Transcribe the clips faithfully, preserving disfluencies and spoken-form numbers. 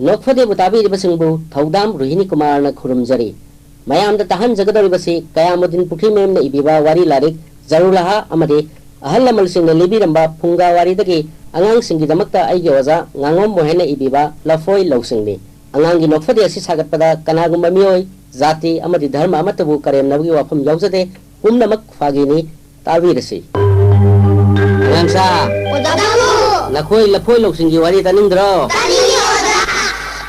ꯅꯣꯛꯐꯗꯦꯕꯨ ꯇꯥꯕꯤꯔꯤꯕꯁꯤꯡꯕꯨ ꯊꯧꯗꯥꯝ ꯔꯣꯍꯤꯅꯤ ꯀꯨꯃꯥꯔꯅ ꯈꯨꯔꯨꯝꯖꯔꯤ꯫ ꯃꯌꯥꯝꯗ ꯇꯥꯍꯟꯖꯒꯗꯧꯔꯤꯕꯁꯤ ꯀꯌꯥꯃꯨꯗꯤꯟ ꯄꯨꯈ꯭ꯔꯤꯃꯌꯨꯝꯅ ꯏꯕꯤꯕ ꯋꯥꯔꯤ ꯂꯥꯏꯔꯤꯛ ꯖꯔꯨꯂꯥꯍꯥ ꯑꯃꯗꯤ ꯑꯍꯜ ꯂꯃꯟꯁꯤꯡꯅ ꯂꯤꯕꯤꯔꯝꯕ ꯐꯨꯡꯒꯥ ꯋꯥꯔꯤꯗꯒꯤ ꯑꯉꯥꯡꯁꯤꯡꯒꯤꯗꯃꯛꯇ ꯑꯩꯒꯤ ꯑꯣꯖꯥ ꯉꯥꯉꯣꯝ ꯃꯣꯍꯦꯟꯅ ꯏꯕꯤꯕ ꯂꯐꯣꯏ ꯂꯧꯁꯤꯡꯅꯤ꯫ ꯑꯉꯥꯡꯒꯤ ꯅꯣꯛꯐꯗꯦ ꯑꯁꯤ ꯁꯥꯒꯠꯄꯗ ꯀꯅꯥꯒꯨꯝꯕ ꯃꯤꯑꯣꯏ, ꯖꯥꯇꯤ ꯑꯃꯗꯤ ꯙꯔꯃ ꯑꯃꯠꯇꯕꯨ ꯀꯔꯦꯝꯅꯕꯒꯤ ꯋꯥꯐꯝ ꯌꯥꯎꯖꯗꯦ꯫ ꯄꯨꯝꯅꯃꯛ ꯐꯥꯒꯤꯅꯤ꯫ ꯇꯥꯕꯤꯔꯁꯤ꯫ ꯑꯉꯥꯡꯁꯥ, ꯑꯣꯖꯥ ꯕꯥꯕꯨ! ꯅꯈꯣꯏ ꯂꯐꯣꯏ ꯂꯧꯁꯤꯡꯒꯤ ꯋꯥꯔꯤ ꯇꯥꯅꯤꯡꯗ꯭ꯔꯣ? ꯇꯥꯅꯤꯡꯉꯤ, ꯑꯣꯖꯥ!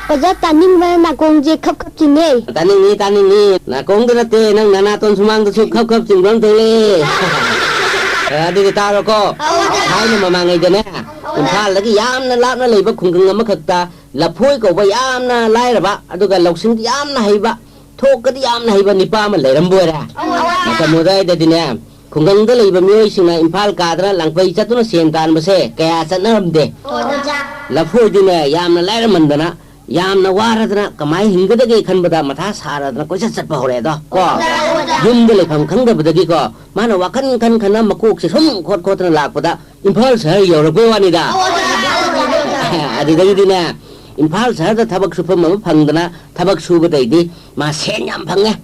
ꯑꯣꯖꯥ, ꯇꯥꯅꯤꯡꯕꯅ ꯅꯥꯀꯣꯡꯁꯦ ꯈꯞ ꯈꯞ ꯆꯤꯡꯉꯦ꯫ ꯇꯥꯅꯤꯡꯉꯤ, ꯇꯥꯅꯤꯡꯉꯤ꯫ ꯅꯥꯀꯣꯡꯗ ꯅꯠꯇꯦ, ꯅꯪ ꯅꯅꯥꯇꯣꯟ ꯁꯨꯃꯥꯡꯗꯁꯨ ꯈꯞ ꯈꯞ ꯆꯤꯡꯕ ꯑꯃ ꯊꯣꯛꯂꯛꯑꯦ꯫ ꯑꯦ, ꯑꯗꯨꯗꯤ ꯇꯥꯔꯣꯀꯣ꯫ ꯑꯣꯖꯥ! ꯊꯥꯏꯅ ꯃꯃꯥꯡꯉꯩꯗꯅꯦ, ꯏꯝꯐꯥꯜꯗꯒꯤ ꯌꯥꯝꯅ ꯂꯥꯞꯅ ꯂꯩꯕ ꯈꯨꯡꯒꯪ ꯑꯃꯈꯛꯇ ꯂꯐꯣꯏ ꯀꯧꯕ ꯌꯥꯝꯅ ꯂꯥꯏꯔꯕ, ꯑꯗꯨꯒ ꯂꯧꯁꯤꯡꯗꯤ ꯌꯥꯝꯅ ꯍꯩꯕ, ꯊꯣꯛꯀꯗꯤ ꯌꯥꯝꯅ ꯍꯩꯕ ꯅꯤꯄꯥ ꯑꯃ ꯂꯩꯔꯝꯕ ꯑꯣꯏꯔꯦ꯫ ꯃꯇꯝ ꯑꯗꯨꯋꯥꯏꯗꯗꯤꯅꯦ, ꯈꯨꯡꯒꯪꯗ ꯂꯩꯕ ꯃꯤꯑꯣꯏꯁꯤꯡꯅ ꯏꯝꯐꯥꯜ ꯀꯥꯗꯅ ꯂꯥꯡꯐꯩ ꯆꯠꯇꯨꯅ ꯁꯦꯟ ꯇꯥꯟꯕꯁꯦ ꯀꯌꯥ ꯆꯠꯅꯔꯝꯗꯦ꯫ ꯑꯣꯖꯥ꯫ ꯂꯐꯣꯏꯗꯤꯅꯦ, ꯌꯥꯝꯅ ꯂꯥꯏꯔꯃꯟꯗꯅ, ꯌꯥꯝꯅ ꯋꯥꯔꯗꯅ ꯀꯃꯥꯏꯅ ꯍꯤꯡꯒꯗꯒꯦ ꯈꯟꯕꯗ ꯃꯊꯥ ꯁꯥꯔꯗꯅ ꯀꯣꯏꯆꯠ ꯆꯠꯄ ꯍꯧꯔꯛꯑꯦꯗꯣ ꯀꯣ꯫ ꯑꯣꯖꯥ, ꯑꯣꯖꯥ꯫ ꯌꯨꯝꯗ ꯂꯩꯐꯝ ꯈꯪꯗꯕꯗꯒꯤꯀꯣ, ꯃꯥꯅ ꯋꯥꯈꯜ ꯈꯟ ꯈꯟꯅ ꯃꯀꯣꯛꯁꯦ ꯁꯨꯝ ꯈꯣꯠ ꯈꯣꯠꯇꯅ ꯂꯥꯛꯄꯗ ꯏꯝꯐꯥꯜ ꯁꯍꯔ ꯌꯧꯔꯛꯄꯩ ꯋꯥꯅꯤꯗ꯫ ꯑꯣꯖꯥ, ꯑꯣꯖꯥ꯫ ꯑꯗꯨꯗꯒꯤꯗꯤꯅꯦ, ꯏꯝꯐꯥꯜ ꯁꯍꯔꯗ ꯊꯕꯛ ꯁꯨꯐꯝ ꯑꯃ ꯐꯪꯗꯅ ꯊꯕꯛ ꯁꯨꯕꯗꯩꯗꯤ ꯃꯥ ꯁꯦꯟ ꯌꯥꯝ ꯐꯪꯉꯦ꯫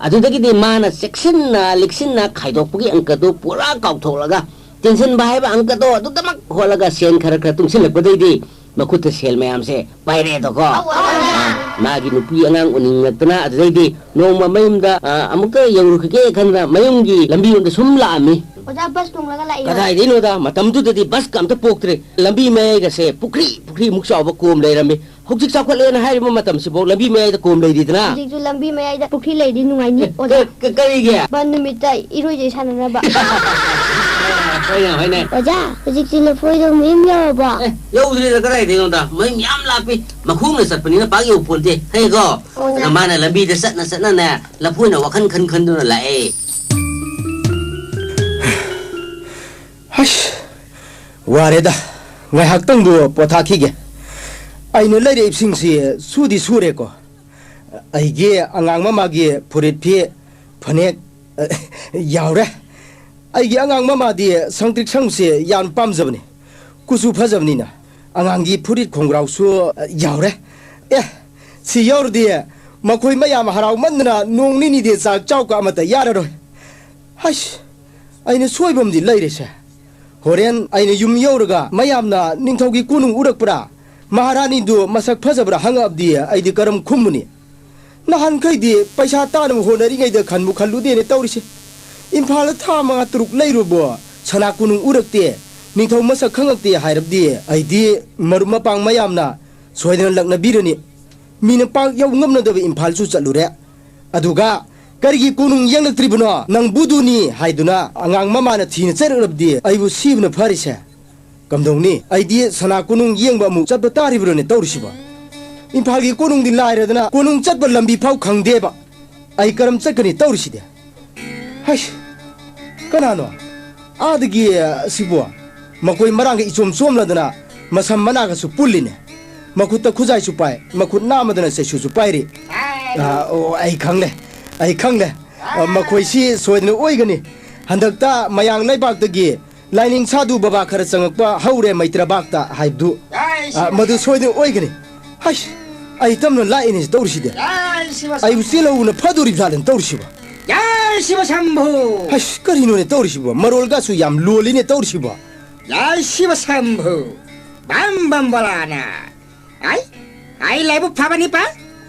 ꯑꯗꯨꯗꯒꯤꯗꯤ ꯃꯥꯅ ꯆꯦꯛꯁꯤꯟꯅ ꯂꯤꯛꯁꯤꯟꯅ ꯈꯥꯏꯗꯣꯛꯄꯒꯤ ꯑꯪꯀꯗꯨ ꯄꯨꯔꯥ ꯀꯥꯎꯊꯣꯛꯂꯒ, ꯇꯤꯟꯁꯤꯟꯕ ꯍꯥꯏꯕ ꯑꯪꯀꯗꯣ ꯑꯗꯨꯗꯃꯛ ꯍꯣꯠꯂꯒ ꯁꯦꯟ ꯈꯔ ꯈꯔ ꯇꯨꯡꯁꯤꯜꯂꯛꯄꯗꯩꯗꯤ ꯃꯈꯨꯠꯇ ꯁꯦꯜ ꯃꯌꯥꯝꯁꯦ ꯄꯥꯏꯔꯛꯑꯦꯗꯣꯀꯣ꯫ ꯑꯧ, ꯑꯧ, ꯑꯧ꯫ ꯑ, ꯃꯥꯒꯤ ꯅꯨꯄꯤ ꯑꯉꯥꯡ ꯎꯅꯤꯡꯂꯛꯇꯅ ꯑꯗꯨꯗꯩꯗꯤ ꯅꯣꯡꯃ ꯃꯌꯨꯝꯗ, ꯑ, ꯑꯃꯨꯛꯇ ꯌꯧꯔꯨꯈꯤꯒꯦ ꯈꯟꯗꯅ ꯃꯌꯨꯝꯒꯤ ꯂꯝꯕꯤꯔꯣꯝꯗ ꯁꯨꯝ ꯂꯥꯛꯑꯝꯃꯤ꯫ ꯑꯣꯖꯥ, ꯕꯁ ꯇꯣꯡꯂꯒ ꯂꯥꯛꯏꯔꯣ? ꯀꯗꯥꯏꯗꯩꯅꯣꯗ, ꯃꯇꯝꯗꯨꯗꯗꯤ ꯕꯁꯀ ꯑꯝꯇ ꯄꯣꯛꯇ꯭ꯔꯦ꯫ ꯂꯝꯕꯤ ꯃꯌꯥꯏꯒꯁꯦ ꯄꯨꯈ꯭ꯔꯤ, ꯄꯨꯈ꯭ꯔꯤꯃꯨꯛ ꯆꯥꯎꯕ ꯀꯣꯝ ꯂꯩꯔꯝꯃꯤ꯫ ꯍꯧꯖꯤꯛ ꯆꯥꯎꯈꯠꯂꯦꯅ ꯍꯥꯏꯔꯤꯕ ꯃꯇꯝꯁꯤꯐꯥꯎ ꯂꯝꯕꯤ ꯃꯌꯥꯏꯗ ꯀꯣꯝ ꯂꯩꯔꯤꯗꯅ꯫ ꯍꯧꯖꯤꯛꯁꯨ ꯂꯝꯕꯤ ꯃꯌꯥꯏꯗ ꯄꯨꯈ꯭ꯔꯤ ꯂꯩꯔꯗꯤ ꯅꯨꯡꯉꯥꯏꯅꯤ, ꯑꯦ, ꯑꯣꯖꯥ꯫ ꯀ-, ꯀ-, ꯀꯔꯤꯒꯤ? ꯕꯟ ꯅꯨꯃꯤꯠꯇ ꯏꯔꯣꯏꯖꯩ ꯁꯥꯟꯅꯅꯕ꯫ ꯍꯣꯏꯅꯦ, ꯍꯣꯏꯅꯦ꯫ ꯑꯣꯖꯥ, ꯍꯧꯖꯤꯛꯇꯤ ꯂꯐꯣꯏꯗꯣ ꯃꯌꯨꯝ ꯌꯧꯔꯕꯣ? ꯑꯦ, ꯌꯧꯗ꯭ꯔꯤꯗ, ꯀꯗꯥꯏꯗꯩꯅꯣꯗ? ꯃꯌꯨꯝ ꯌꯥꯝ ꯂꯥꯞꯄꯤ꯫ ꯃꯈꯣꯡꯅ ꯆꯠꯄꯅꯤꯅ ꯄꯥꯛ ꯌꯧꯄꯣꯟꯇꯦ꯫ ꯈꯪꯉꯦꯀꯣ? ꯑꯣꯖꯥ꯫ ꯑꯗ ꯃꯥꯅ ꯂꯝꯕꯤꯗ ꯆꯠꯅ ꯆꯠꯅꯅꯦ, ꯂꯐꯣꯏꯅ ꯋꯥꯈꯜ ꯈꯟ ꯈꯟꯗꯨꯅ ꯂꯥꯛꯑꯦ꯫ ꯍꯁ! ꯋꯥꯔꯦꯗ꯫ ꯉꯥꯏꯍꯥꯛꯇꯪꯗꯨ ꯄꯣꯊꯥꯈꯤꯒꯦ꯫ ꯑꯩꯅ ꯂꯩꯔꯛꯏꯕꯁꯤꯡꯁꯤ ꯁꯨꯗꯤ ꯁꯨꯔꯦꯀꯣ꯫ ꯑꯩꯒꯤ ꯑꯉꯥꯡ ꯃꯃꯥꯒꯤ ꯐꯨꯔꯤꯠ ꯐꯤ, ꯐꯅꯦꯛ, ꯑ, ꯌꯥꯎꯔꯦ꯫ ꯑꯩꯒꯤ ꯑꯉꯥꯡ ꯃꯃꯥꯗꯤ ꯁꯪꯇ꯭ꯔꯤꯛ ꯁꯪꯕꯁꯦ ꯌꯥꯝ ꯄꯥꯝꯖꯕꯅꯤ꯫ ꯀꯨꯆꯨ ꯐꯖꯕꯅꯤꯅ꯫ ꯑꯉꯥꯡꯒꯤ ꯐꯨꯔꯤꯠ ꯈꯣꯡꯒ꯭ꯔꯥꯎꯁꯨ, ꯑ, ꯌꯥꯎꯔꯦ꯫ ꯑꯦ, ꯁꯤ ꯌꯥꯎꯔꯗꯤ ꯃꯈꯣꯏ ꯃꯌꯥꯝ ꯍꯔꯥꯎꯃꯟꯗꯅ ꯅꯣꯡ ꯅꯤꯅꯤꯗꯤ ꯆꯥꯛ ꯆꯥꯎꯀ ꯑꯃꯠꯇ ꯌꯥꯔꯔꯣꯏ꯫ ꯍꯩꯁ, ꯑꯩꯅ ꯁꯣꯏꯕ ꯑꯃꯗꯤ ꯂꯩꯔꯦꯁꯦ꯫ ꯍꯣꯔꯦꯟ ꯑꯩꯅ ꯌꯨꯝ ꯌꯧꯔꯒ ꯃꯌꯥꯝꯅ ꯅꯤꯡꯊꯧꯒꯤ ꯀꯣꯅꯨꯡ ꯎꯔꯛꯄ꯭ꯔꯥ, ꯃꯍꯥꯔꯥꯅꯤꯗꯨ ꯃꯁꯛ ꯐꯖꯕ꯭ꯔꯥ ꯍꯪꯉꯛꯑꯕꯗꯤ ꯑꯩꯗꯤ ꯀꯔꯝ ꯈꯨꯝꯃꯨꯅꯤ? ꯅꯍꯥꯟꯈꯩꯗꯤ ꯄꯩꯁꯥ ꯇꯥꯅꯕ ꯍꯣꯠꯅꯔꯤꯉꯩꯗ ꯈꯟꯕꯨ ꯈꯜꯂꯨꯗꯦꯅꯦ ꯇꯧꯔꯤꯁꯦ꯫ ꯏꯝꯐꯥꯜꯗ ꯊꯥ ꯃꯉꯥ ꯇꯔꯨꯛ ꯂꯩꯔꯨꯕꯨ ꯁꯅꯥ ꯀꯣꯅꯨꯡ ꯎꯔꯛꯇꯦ, ꯅꯤꯡꯊꯧ ꯃꯁꯛ ꯈꯪꯉꯛꯇꯦ ꯍꯥꯏꯔꯕꯗꯤ ꯑꯩꯗꯤ ꯃꯔꯨꯞ ꯃꯄꯥꯡ ꯃꯌꯥꯝꯅ ꯁꯣꯏꯗꯅ ꯂꯛꯅꯕꯤꯔꯅꯤ꯫ ꯃꯤꯅ ꯄꯥꯛ ꯌꯧ ꯉꯝꯅꯗꯕ ꯏꯝꯐꯥꯜꯁꯨ ꯆꯠꯂꯨꯔꯦ꯫ ꯑꯗꯨꯒ ꯀꯔꯤꯒꯤ ꯀꯣꯅꯨꯡ ꯌꯦꯡꯂꯛꯇ꯭ꯔꯤꯕꯅꯣ? ꯅꯪ ꯕꯨꯙꯨꯅꯤ ꯍꯥꯏꯗꯨꯅ ꯑꯉꯥꯡ ꯃꯃꯥꯅ ꯊꯤꯅ ꯆꯩꯔꯛꯂꯕꯗꯤ ꯑꯩꯕꯨ ꯁꯤꯕꯅ ꯐꯔꯤꯁꯦ꯫ ꯀꯝꯗꯧꯅꯤ? ꯑꯩꯗꯤ ꯁꯅꯥ ꯀꯣꯅꯨꯡ ꯌꯦꯡꯕ ꯑꯃꯨꯛ ꯆꯠꯄ ꯇꯥꯔꯤꯕ꯭ꯔꯣꯅꯦ ꯇꯧꯔꯤꯁꯤꯕꯣ? ꯏꯝꯐꯥꯜꯒꯤ ꯀꯣꯅꯨꯡꯗꯤ ꯂꯥꯏꯔꯗꯅ ꯀꯣꯅꯨꯡ ꯆꯠꯄ ꯂꯝꯕꯤ ꯐꯥꯎ ꯈꯪꯗꯦꯕ꯫ ꯑꯩ ꯀꯔꯝ ꯆꯠꯀꯅꯤ ꯇꯧꯔꯤꯁꯤꯗꯤ? ꯍꯩꯁ! ꯀꯅꯥꯅꯣ? ꯑꯥꯗꯒꯤ, ꯑ, ꯁꯤꯕꯨ ꯃꯈꯣꯏ ꯃꯔꯥꯡꯒ ꯏꯆꯣꯝ ꯆꯣꯝꯂꯗꯅ ꯃꯁꯝ ꯃꯅꯥꯒꯁꯨ ꯄꯨꯜꯂꯤꯅꯦ꯫ ꯃꯈꯨꯠꯇ ꯈꯨꯖꯥꯏꯁꯨ ꯄꯥꯏ, ꯃꯈꯨꯠ ꯅꯥꯝꯃꯗꯅ ꯆꯩꯁꯨꯁꯨ ꯄꯥꯏꯔꯤ꯫ ꯑ, ꯑꯣ, ꯑꯩ ꯈꯪꯂꯦ, ꯑꯩ ꯈꯪꯂꯦ꯫ ꯑ, ꯃꯈꯣꯏꯁꯤ ꯁꯣꯏꯗꯅ ꯑꯣꯏꯒꯅꯤ꯫ ꯍꯟꯗꯛꯇ ꯃꯌꯥꯡ ꯂꯩꯕꯥꯛꯇꯒꯤ ꯂꯥꯏꯅꯤꯡ ꯁꯥꯗꯨ ꯕꯕꯥ ꯈꯔ ꯆꯪꯉꯛꯄ ꯍꯧꯔꯦ ꯃꯩꯇ꯭ꯔꯕꯥꯛꯇ ꯍꯥꯏꯕꯗꯨ꯫ ꯌꯥꯏ, ꯑ, ꯁꯤꯕ ꯃꯗꯨ ꯁꯣꯏꯗꯅ ꯑꯣꯏꯒꯅꯤ꯫ ꯍꯩꯁ! ꯑꯩ ꯇꯝꯅ ꯂꯥꯛꯏꯅꯦ ꯇꯧꯔꯤꯁꯤꯗꯤ꯫ ꯌꯥꯏ, ꯁꯤꯕ ꯑꯩꯕꯨ ꯆꯦꯜꯍꯧꯕꯅ ꯐꯗꯣꯔꯤꯕ ꯖꯥꯠꯂꯅ ꯇꯧꯔꯤꯁꯤꯕꯣ꯫ ꯌꯥꯏ, ꯁꯤꯕ ꯁꯝꯚꯨ꯫ ꯍꯩꯁ! ꯀꯔꯤꯅꯣꯅꯦ ꯇꯧꯔꯤꯁꯤꯕꯣ? ꯃꯔꯣꯜꯒꯁꯨ ꯌꯥꯝ ꯂꯣꯜꯂꯤꯅꯦ ꯇꯧꯔꯤꯁꯤꯕꯣ꯫ ꯌꯥꯏ, ꯁꯤꯕ ꯁꯝꯚꯨ꯫ ꯕꯝ ꯕꯝ ꯕꯣꯂꯥꯅ꯫ ꯑꯩ? ꯑꯩ ꯂꯥꯏꯕꯛ ꯐꯕꯅꯤꯄꯥ?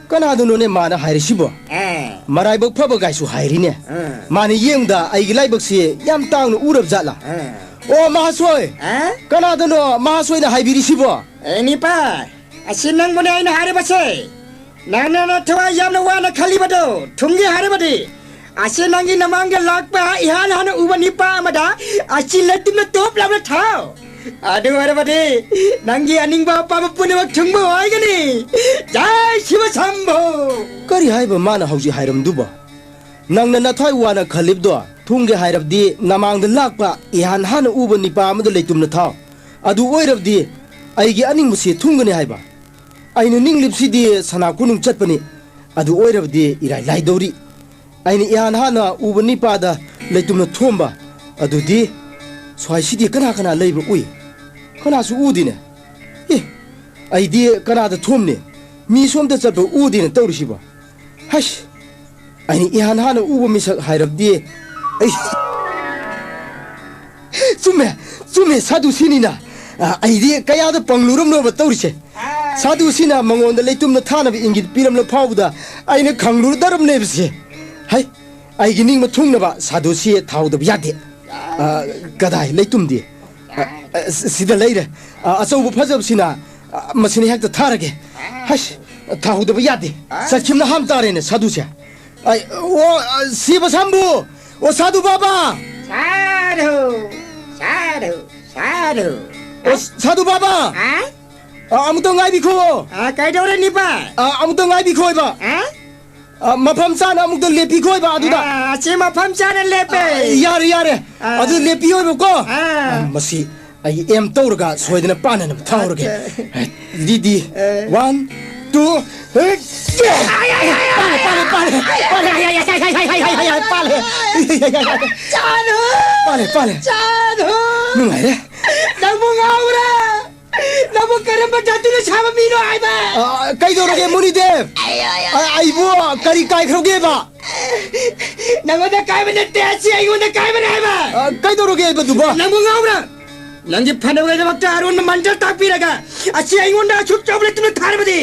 ꯀꯅꯥꯗꯅꯣꯅꯦ ꯃꯥꯅ ꯍꯥꯏꯔꯤꯁꯤꯕꯣ? ꯑꯦ꯫ ꯃꯔꯥꯏꯕꯛ ꯐꯕ ꯀꯥꯏꯁꯨ ꯍꯥꯏꯔꯤꯅꯦ꯫ ꯑꯥ꯫ ꯃꯥꯅ ꯌꯦꯡꯕꯗ ꯑꯩꯒꯤ ꯂꯥꯏꯕꯛꯁꯤ ꯌꯥꯝ ꯇꯥꯡꯅ ꯎꯔꯕ ꯖꯥꯠꯂꯥ? ꯑꯥ꯫ ꯑꯣ, ꯃꯍꯥꯁꯣꯏ! ꯑꯥ? ꯀꯅꯥꯗꯅꯣ ꯃꯍꯥꯁꯣꯏꯅ ꯍꯥꯏꯕꯤꯔꯤꯁꯤꯕꯣ? ꯑꯦ, ꯅꯤꯄꯥ, ꯑꯁꯤ ꯅꯪꯕꯨꯅꯦ ꯑꯩꯅ ꯍꯥꯏꯔꯤꯕꯁꯦ꯫ ꯅꯪꯅ ꯅꯊꯋꯥꯏ ꯌꯥꯝꯅ ꯋꯥꯅ ꯈꯜꯂꯤꯕꯗꯣ ꯊꯨꯡꯒꯦ ꯍꯥꯏꯔꯕꯗꯤ, ꯑꯁꯤ ꯅꯪꯒꯤ ꯅꯃꯥꯡꯗ ꯂꯥꯛꯄ ꯏꯍꯥꯟ ꯍꯥꯟꯅ ꯎꯕ ꯅꯤꯄꯥ ꯑꯃꯗ ꯑꯁꯤ ꯂꯩꯇꯨꯝꯅ ꯇꯣꯞ ꯂꯥꯎꯅ ꯊꯥꯎ꯫ ꯑꯗꯨ ꯑꯣꯏꯔꯕꯗꯤ ꯅꯪꯒꯤ ꯑꯅꯤꯡꯕ ꯑꯄꯥꯝꯕ ꯄꯨꯝꯅꯃꯛ ꯊꯨꯡꯕ ꯑꯣꯏꯒꯅꯤ꯫ ꯖꯥꯏ ꯁꯤꯕ ꯁꯝꯚꯨ! ꯀꯔꯤ ꯍꯥꯏꯕ ꯃꯥꯅ ꯍꯧꯖꯤꯛ ꯍꯥꯏꯔꯝꯗꯨꯕ? ꯅꯪꯅ ꯅꯊ꯭ꯋꯥꯏ ꯋꯥꯅ ꯈꯜꯂꯤꯕꯗꯣ ꯊꯨꯡꯒꯦ ꯍꯥꯏꯔꯕꯗꯤ ꯅꯃꯥꯡꯗ ꯂꯥꯛꯄ ꯏꯍꯥꯟ ꯍꯥꯟꯅ ꯎꯕ ꯅꯤꯄꯥ ꯑꯃꯗ ꯂꯩꯇꯨꯝꯅ ꯊꯥꯎ꯫ ꯑꯗꯨ ꯑꯣꯏꯔꯕꯗꯤ ꯑꯩꯒꯤ ꯑꯅꯤꯡꯕꯁꯤ ꯊꯨꯡꯒꯅꯤ ꯍꯥꯏꯕ꯫ ꯑꯩꯅ ꯅꯤꯡꯂꯤꯕꯁꯤꯗꯤ ꯁꯅꯥ ꯀꯣꯅꯨꯡ ꯆꯠꯄꯅꯤ꯫ ꯑꯗꯨ ꯑꯣꯏꯔꯕꯗꯤ ꯏꯔꯥꯏ ꯂꯥꯏꯗꯧꯔꯤ꯫ ꯑꯩꯅ ꯏꯍꯥꯟ ꯍꯥꯟꯅ ꯎꯕ ꯅꯤꯄꯥꯗ ꯂꯩꯇꯨꯝꯅ ꯊꯣꯝꯕ꯫ ꯑꯗꯨꯗꯤ ꯁ꯭ꯋꯥꯏꯁꯤꯗꯤ ꯀꯅꯥ ꯀꯅꯥ ꯂꯩꯕ ꯎꯏ? ꯀꯅꯥꯁꯨ ꯎꯗꯦꯅꯦ꯫ ꯑꯩꯗꯤ ꯀꯅꯥꯗ ꯊꯣꯝꯅꯤ? ꯃꯤꯁꯨ ꯑꯝꯇ ꯆꯠꯄ ꯎꯗꯦꯅ ꯇꯧꯔꯤꯁꯤꯕꯣ꯫ ꯍꯩꯁ! ꯑꯩꯅ ꯏꯍꯥꯟ ꯍꯥꯟꯅ ꯎꯕ ꯃꯤꯁꯛ ꯍꯥꯏꯔꯕꯗꯤ ꯑꯩ, ꯆꯨꯝꯃꯦ, ꯆꯨꯝꯃꯦ, ꯁꯥꯗꯨ ꯁꯤꯅꯤꯅ꯫ ꯑ, ꯑꯩꯗꯤ ꯀꯌꯥꯗ ꯄꯪꯂꯨꯔꯝꯂꯣꯕ ꯇꯧꯔꯤꯁꯦ꯫ ꯁꯥꯗꯨ ꯁꯤꯅ ꯃꯉꯣꯟꯗ ꯂꯩꯇꯨꯝꯅ ꯊꯥꯅꯕ ꯏꯪꯒꯤꯠ ꯄꯤꯔꯝꯂ ꯐꯥꯎꯕꯗ ꯑꯩꯅ ꯈꯪꯂꯨꯔꯗꯔꯝꯅꯦꯕꯁꯦ꯫ ꯍꯩ, ꯑꯩꯒꯤ ꯅꯤꯡꯕ ꯊꯨꯡꯅꯕ ꯁꯥꯗꯨ ꯁꯤ ꯊꯥꯍꯧꯗꯕ ꯌꯥꯗꯦ꯫ ꯑ, ꯀꯗꯥꯏ ꯂꯩꯇꯨꯝꯗꯤ? ꯑ, ꯑ, ꯁꯤꯗ ꯂꯩꯔꯦ꯫ ꯑ, ꯑꯆꯧꯕ ꯐꯖꯕꯁꯤꯅ, ꯑ, ꯃꯁꯤꯅ ꯍꯦꯛꯇ ꯊꯥꯔꯒꯦ꯫ ꯍꯩꯁ, ꯊꯥꯍꯧꯗꯕ ꯌꯥꯗꯦ꯫ ꯆꯠꯈꯤꯕꯅ ꯍꯥꯝ ꯇꯥꯔꯦꯅꯦ ꯁꯥꯗꯨꯁꯦ꯫ ꯑꯩ, ꯑꯣ, ꯑ, ꯁꯤꯕ ꯁꯥꯝꯕꯨ! ꯑꯣ, ꯁꯥꯗꯨ ꯕꯥꯕꯥ! ꯁꯥꯗꯨ! ꯁꯥꯗꯨ! ꯁꯥꯗꯨ! ꯑꯣ, ꯁꯥꯗꯨ ꯕꯥꯕꯥ! ꯍꯥ? ꯑ, ꯑꯃꯨꯛꯇ ꯉꯥꯏꯕꯤꯈꯣ! ꯑ, ꯀꯩꯗꯧꯔꯦ, ꯅꯤꯄꯥ? ꯑ, ꯑꯃꯨꯛꯇ ꯉꯥꯏꯕꯤꯈꯣ ꯍꯥꯏꯕ! ꯍꯥ? ꯑ, ꯃꯐꯝ ꯆꯥꯅ ꯑꯃꯨꯛꯇ ꯂꯦꯞꯄꯤꯈꯣ ꯍꯥꯏꯕ ꯑꯗꯨꯗ! ꯑ, ꯑꯁꯤ ꯃꯐꯝ ꯆꯥꯅ ꯂꯦꯞꯄꯦ! ꯑ, ꯌꯥꯔꯦ, ꯌꯥꯔꯦ! ꯑ꯫ ꯑꯗꯨ ꯂꯦꯞꯄꯤꯌꯣ ꯍꯥꯏꯕꯀꯣ! ꯑ꯫ ꯑ, ꯃꯁꯤ ꯑꯩ ꯑꯦꯝ ꯇꯧꯔꯒ ꯁꯣꯏꯗꯅ ꯄꯥꯟꯅꯅꯕ ꯊꯥꯍꯧꯔꯒꯦ꯫ ꯑꯠꯆꯥ꯫ ꯔꯤꯗꯤ꯫ ꯑꯦ꯫ ꯋꯥꯟ, ꯇꯨ, ꯍꯦꯛ! ꯄꯥꯜꯂꯦ, ꯄꯥꯜꯂꯦ, ꯄꯥꯜꯂꯦ, ꯄꯥꯜꯂꯦ, ꯄꯥꯜꯂꯦ, ꯄꯥꯜꯂꯦ꯫ ꯆꯥꯅꯨ! ꯄꯥꯜꯂꯦ, ꯄꯥꯜꯂꯦ꯫ ꯆꯥꯅꯨ! ꯅꯨꯡꯉꯥꯏꯔꯦ꯫ ꯅꯪꯕꯨ ꯉꯥꯎꯕ꯭ꯔꯥ? ꯅꯪꯕꯨ ꯀꯔꯝꯕ ꯖꯥꯇꯤꯅ ꯁꯥꯕ ꯃꯤꯅꯣ ꯍꯥꯏꯕ? ꯑ, ꯀꯩꯗꯧꯔꯒꯦ, ꯃꯨꯅꯤꯗꯦꯕ? ꯑꯩ, ꯑꯩ, ꯑ, ꯑꯩꯕꯨ ꯀꯔꯤ ꯀꯥꯏꯈ꯭ꯔꯒꯦꯕ? ꯅꯪꯉꯣꯟꯗ ꯀꯥꯏꯕ ꯅꯠꯇꯦ, ꯑꯁꯤ ꯑꯩꯉꯣꯟꯗ ꯀꯥꯏꯕꯅꯦ ꯍꯥꯏꯕ! ꯑ, ꯀꯩꯗꯧꯔꯒꯦ ꯍꯥꯏꯕꯗꯨꯕꯣ? ꯅꯪꯕꯨ ꯉꯥꯎꯕ꯭ꯔꯥ? ꯅꯪꯒꯤ ꯐꯅꯕꯒꯤꯗꯃꯛꯇ ꯑꯔꯣꯟꯕ ꯃꯟꯇ꯭ꯔ ꯇꯥꯛꯄꯤꯔꯒ ꯑꯁꯤ ꯑꯩꯉꯣꯟꯗ ꯑꯁꯨꯛ ꯆꯥꯎꯕ ꯂꯩꯇꯨꯝꯅ ꯊꯥꯔꯕꯗꯤ!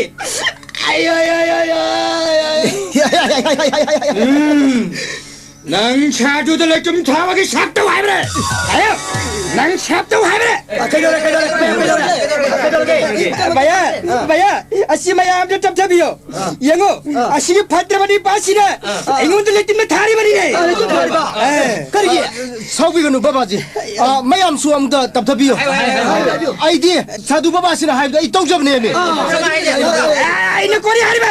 ꯑꯩ, ꯑꯩ, ꯑꯩ, ꯑꯩ, ꯑꯩ, ꯑꯩ, ꯑꯩ, ꯑꯩ꯫ ꯎꯝ. ꯅꯪ ꯁꯥꯗꯨꯗ ꯂꯩꯇꯨꯝ ꯊꯥꯕꯒꯤ ꯁꯥꯛ ꯇꯧ ꯍꯥꯏꯕ꯭ꯔꯥ? ꯍꯥꯏꯌꯣ! ꯅꯪ ꯁꯥꯛ ꯇꯧ ꯍꯥꯏꯕ꯭ꯔꯥ? ꯑ, ꯀꯩꯗꯧꯔꯦ, ꯀꯩꯗꯧꯔꯦ, ꯀꯩꯗꯧꯔꯦ, ꯀꯩꯗꯧꯔꯒꯦ? ꯀꯩꯗꯧꯔꯒꯦ? ꯚꯩꯌꯥ, ꯚꯩꯌꯥ, ꯑꯁꯤ ꯃꯌꯥꯝꯗꯣ ꯇꯞꯊꯕꯤꯌꯣ꯫ ꯑꯥ꯫ ꯌꯦꯡꯉꯣ, ꯑꯥ꯫ ꯑꯁꯤꯒꯤ ꯐꯠꯇ꯭ꯔꯕ ꯅꯤꯄꯥꯁꯤꯅ ꯑꯥ꯫ ꯑꯩꯉꯣꯟꯗ ꯂꯩꯇꯨꯝꯅ ꯊꯥꯔꯤꯕꯅꯤꯅꯦ꯫ ꯑꯥ, ꯂꯩꯇꯨꯝ ꯊꯥꯔꯤꯕ꯫ ꯑꯦ꯫ ꯀꯔꯤꯒꯤ? ꯑ, ꯁꯥꯎꯕꯤꯒꯅꯨ ꯕꯕꯥꯖꯤ꯫ ꯑ, ꯃꯌꯥꯝꯁꯨ ꯑꯃꯨꯛꯇ ꯇꯞꯊꯕꯤꯌꯨ꯫ ꯍꯥꯏꯌꯨ, ꯍꯥꯏꯌꯨ, ꯍꯥꯏꯌꯨ, ꯍꯥꯏꯌꯨ꯫ ꯑꯩꯗꯤ ꯁꯥꯗꯨ ꯕꯕꯥꯁꯤꯅ ꯍꯥꯏꯕꯗꯣ ꯑꯩ ꯇꯧꯖꯕꯅꯦꯃꯤ꯫ ꯑꯥ꯫ ꯑꯦ, ꯑꯩꯅ ꯀꯣꯔꯤ ꯍꯥꯏꯔꯤꯕ?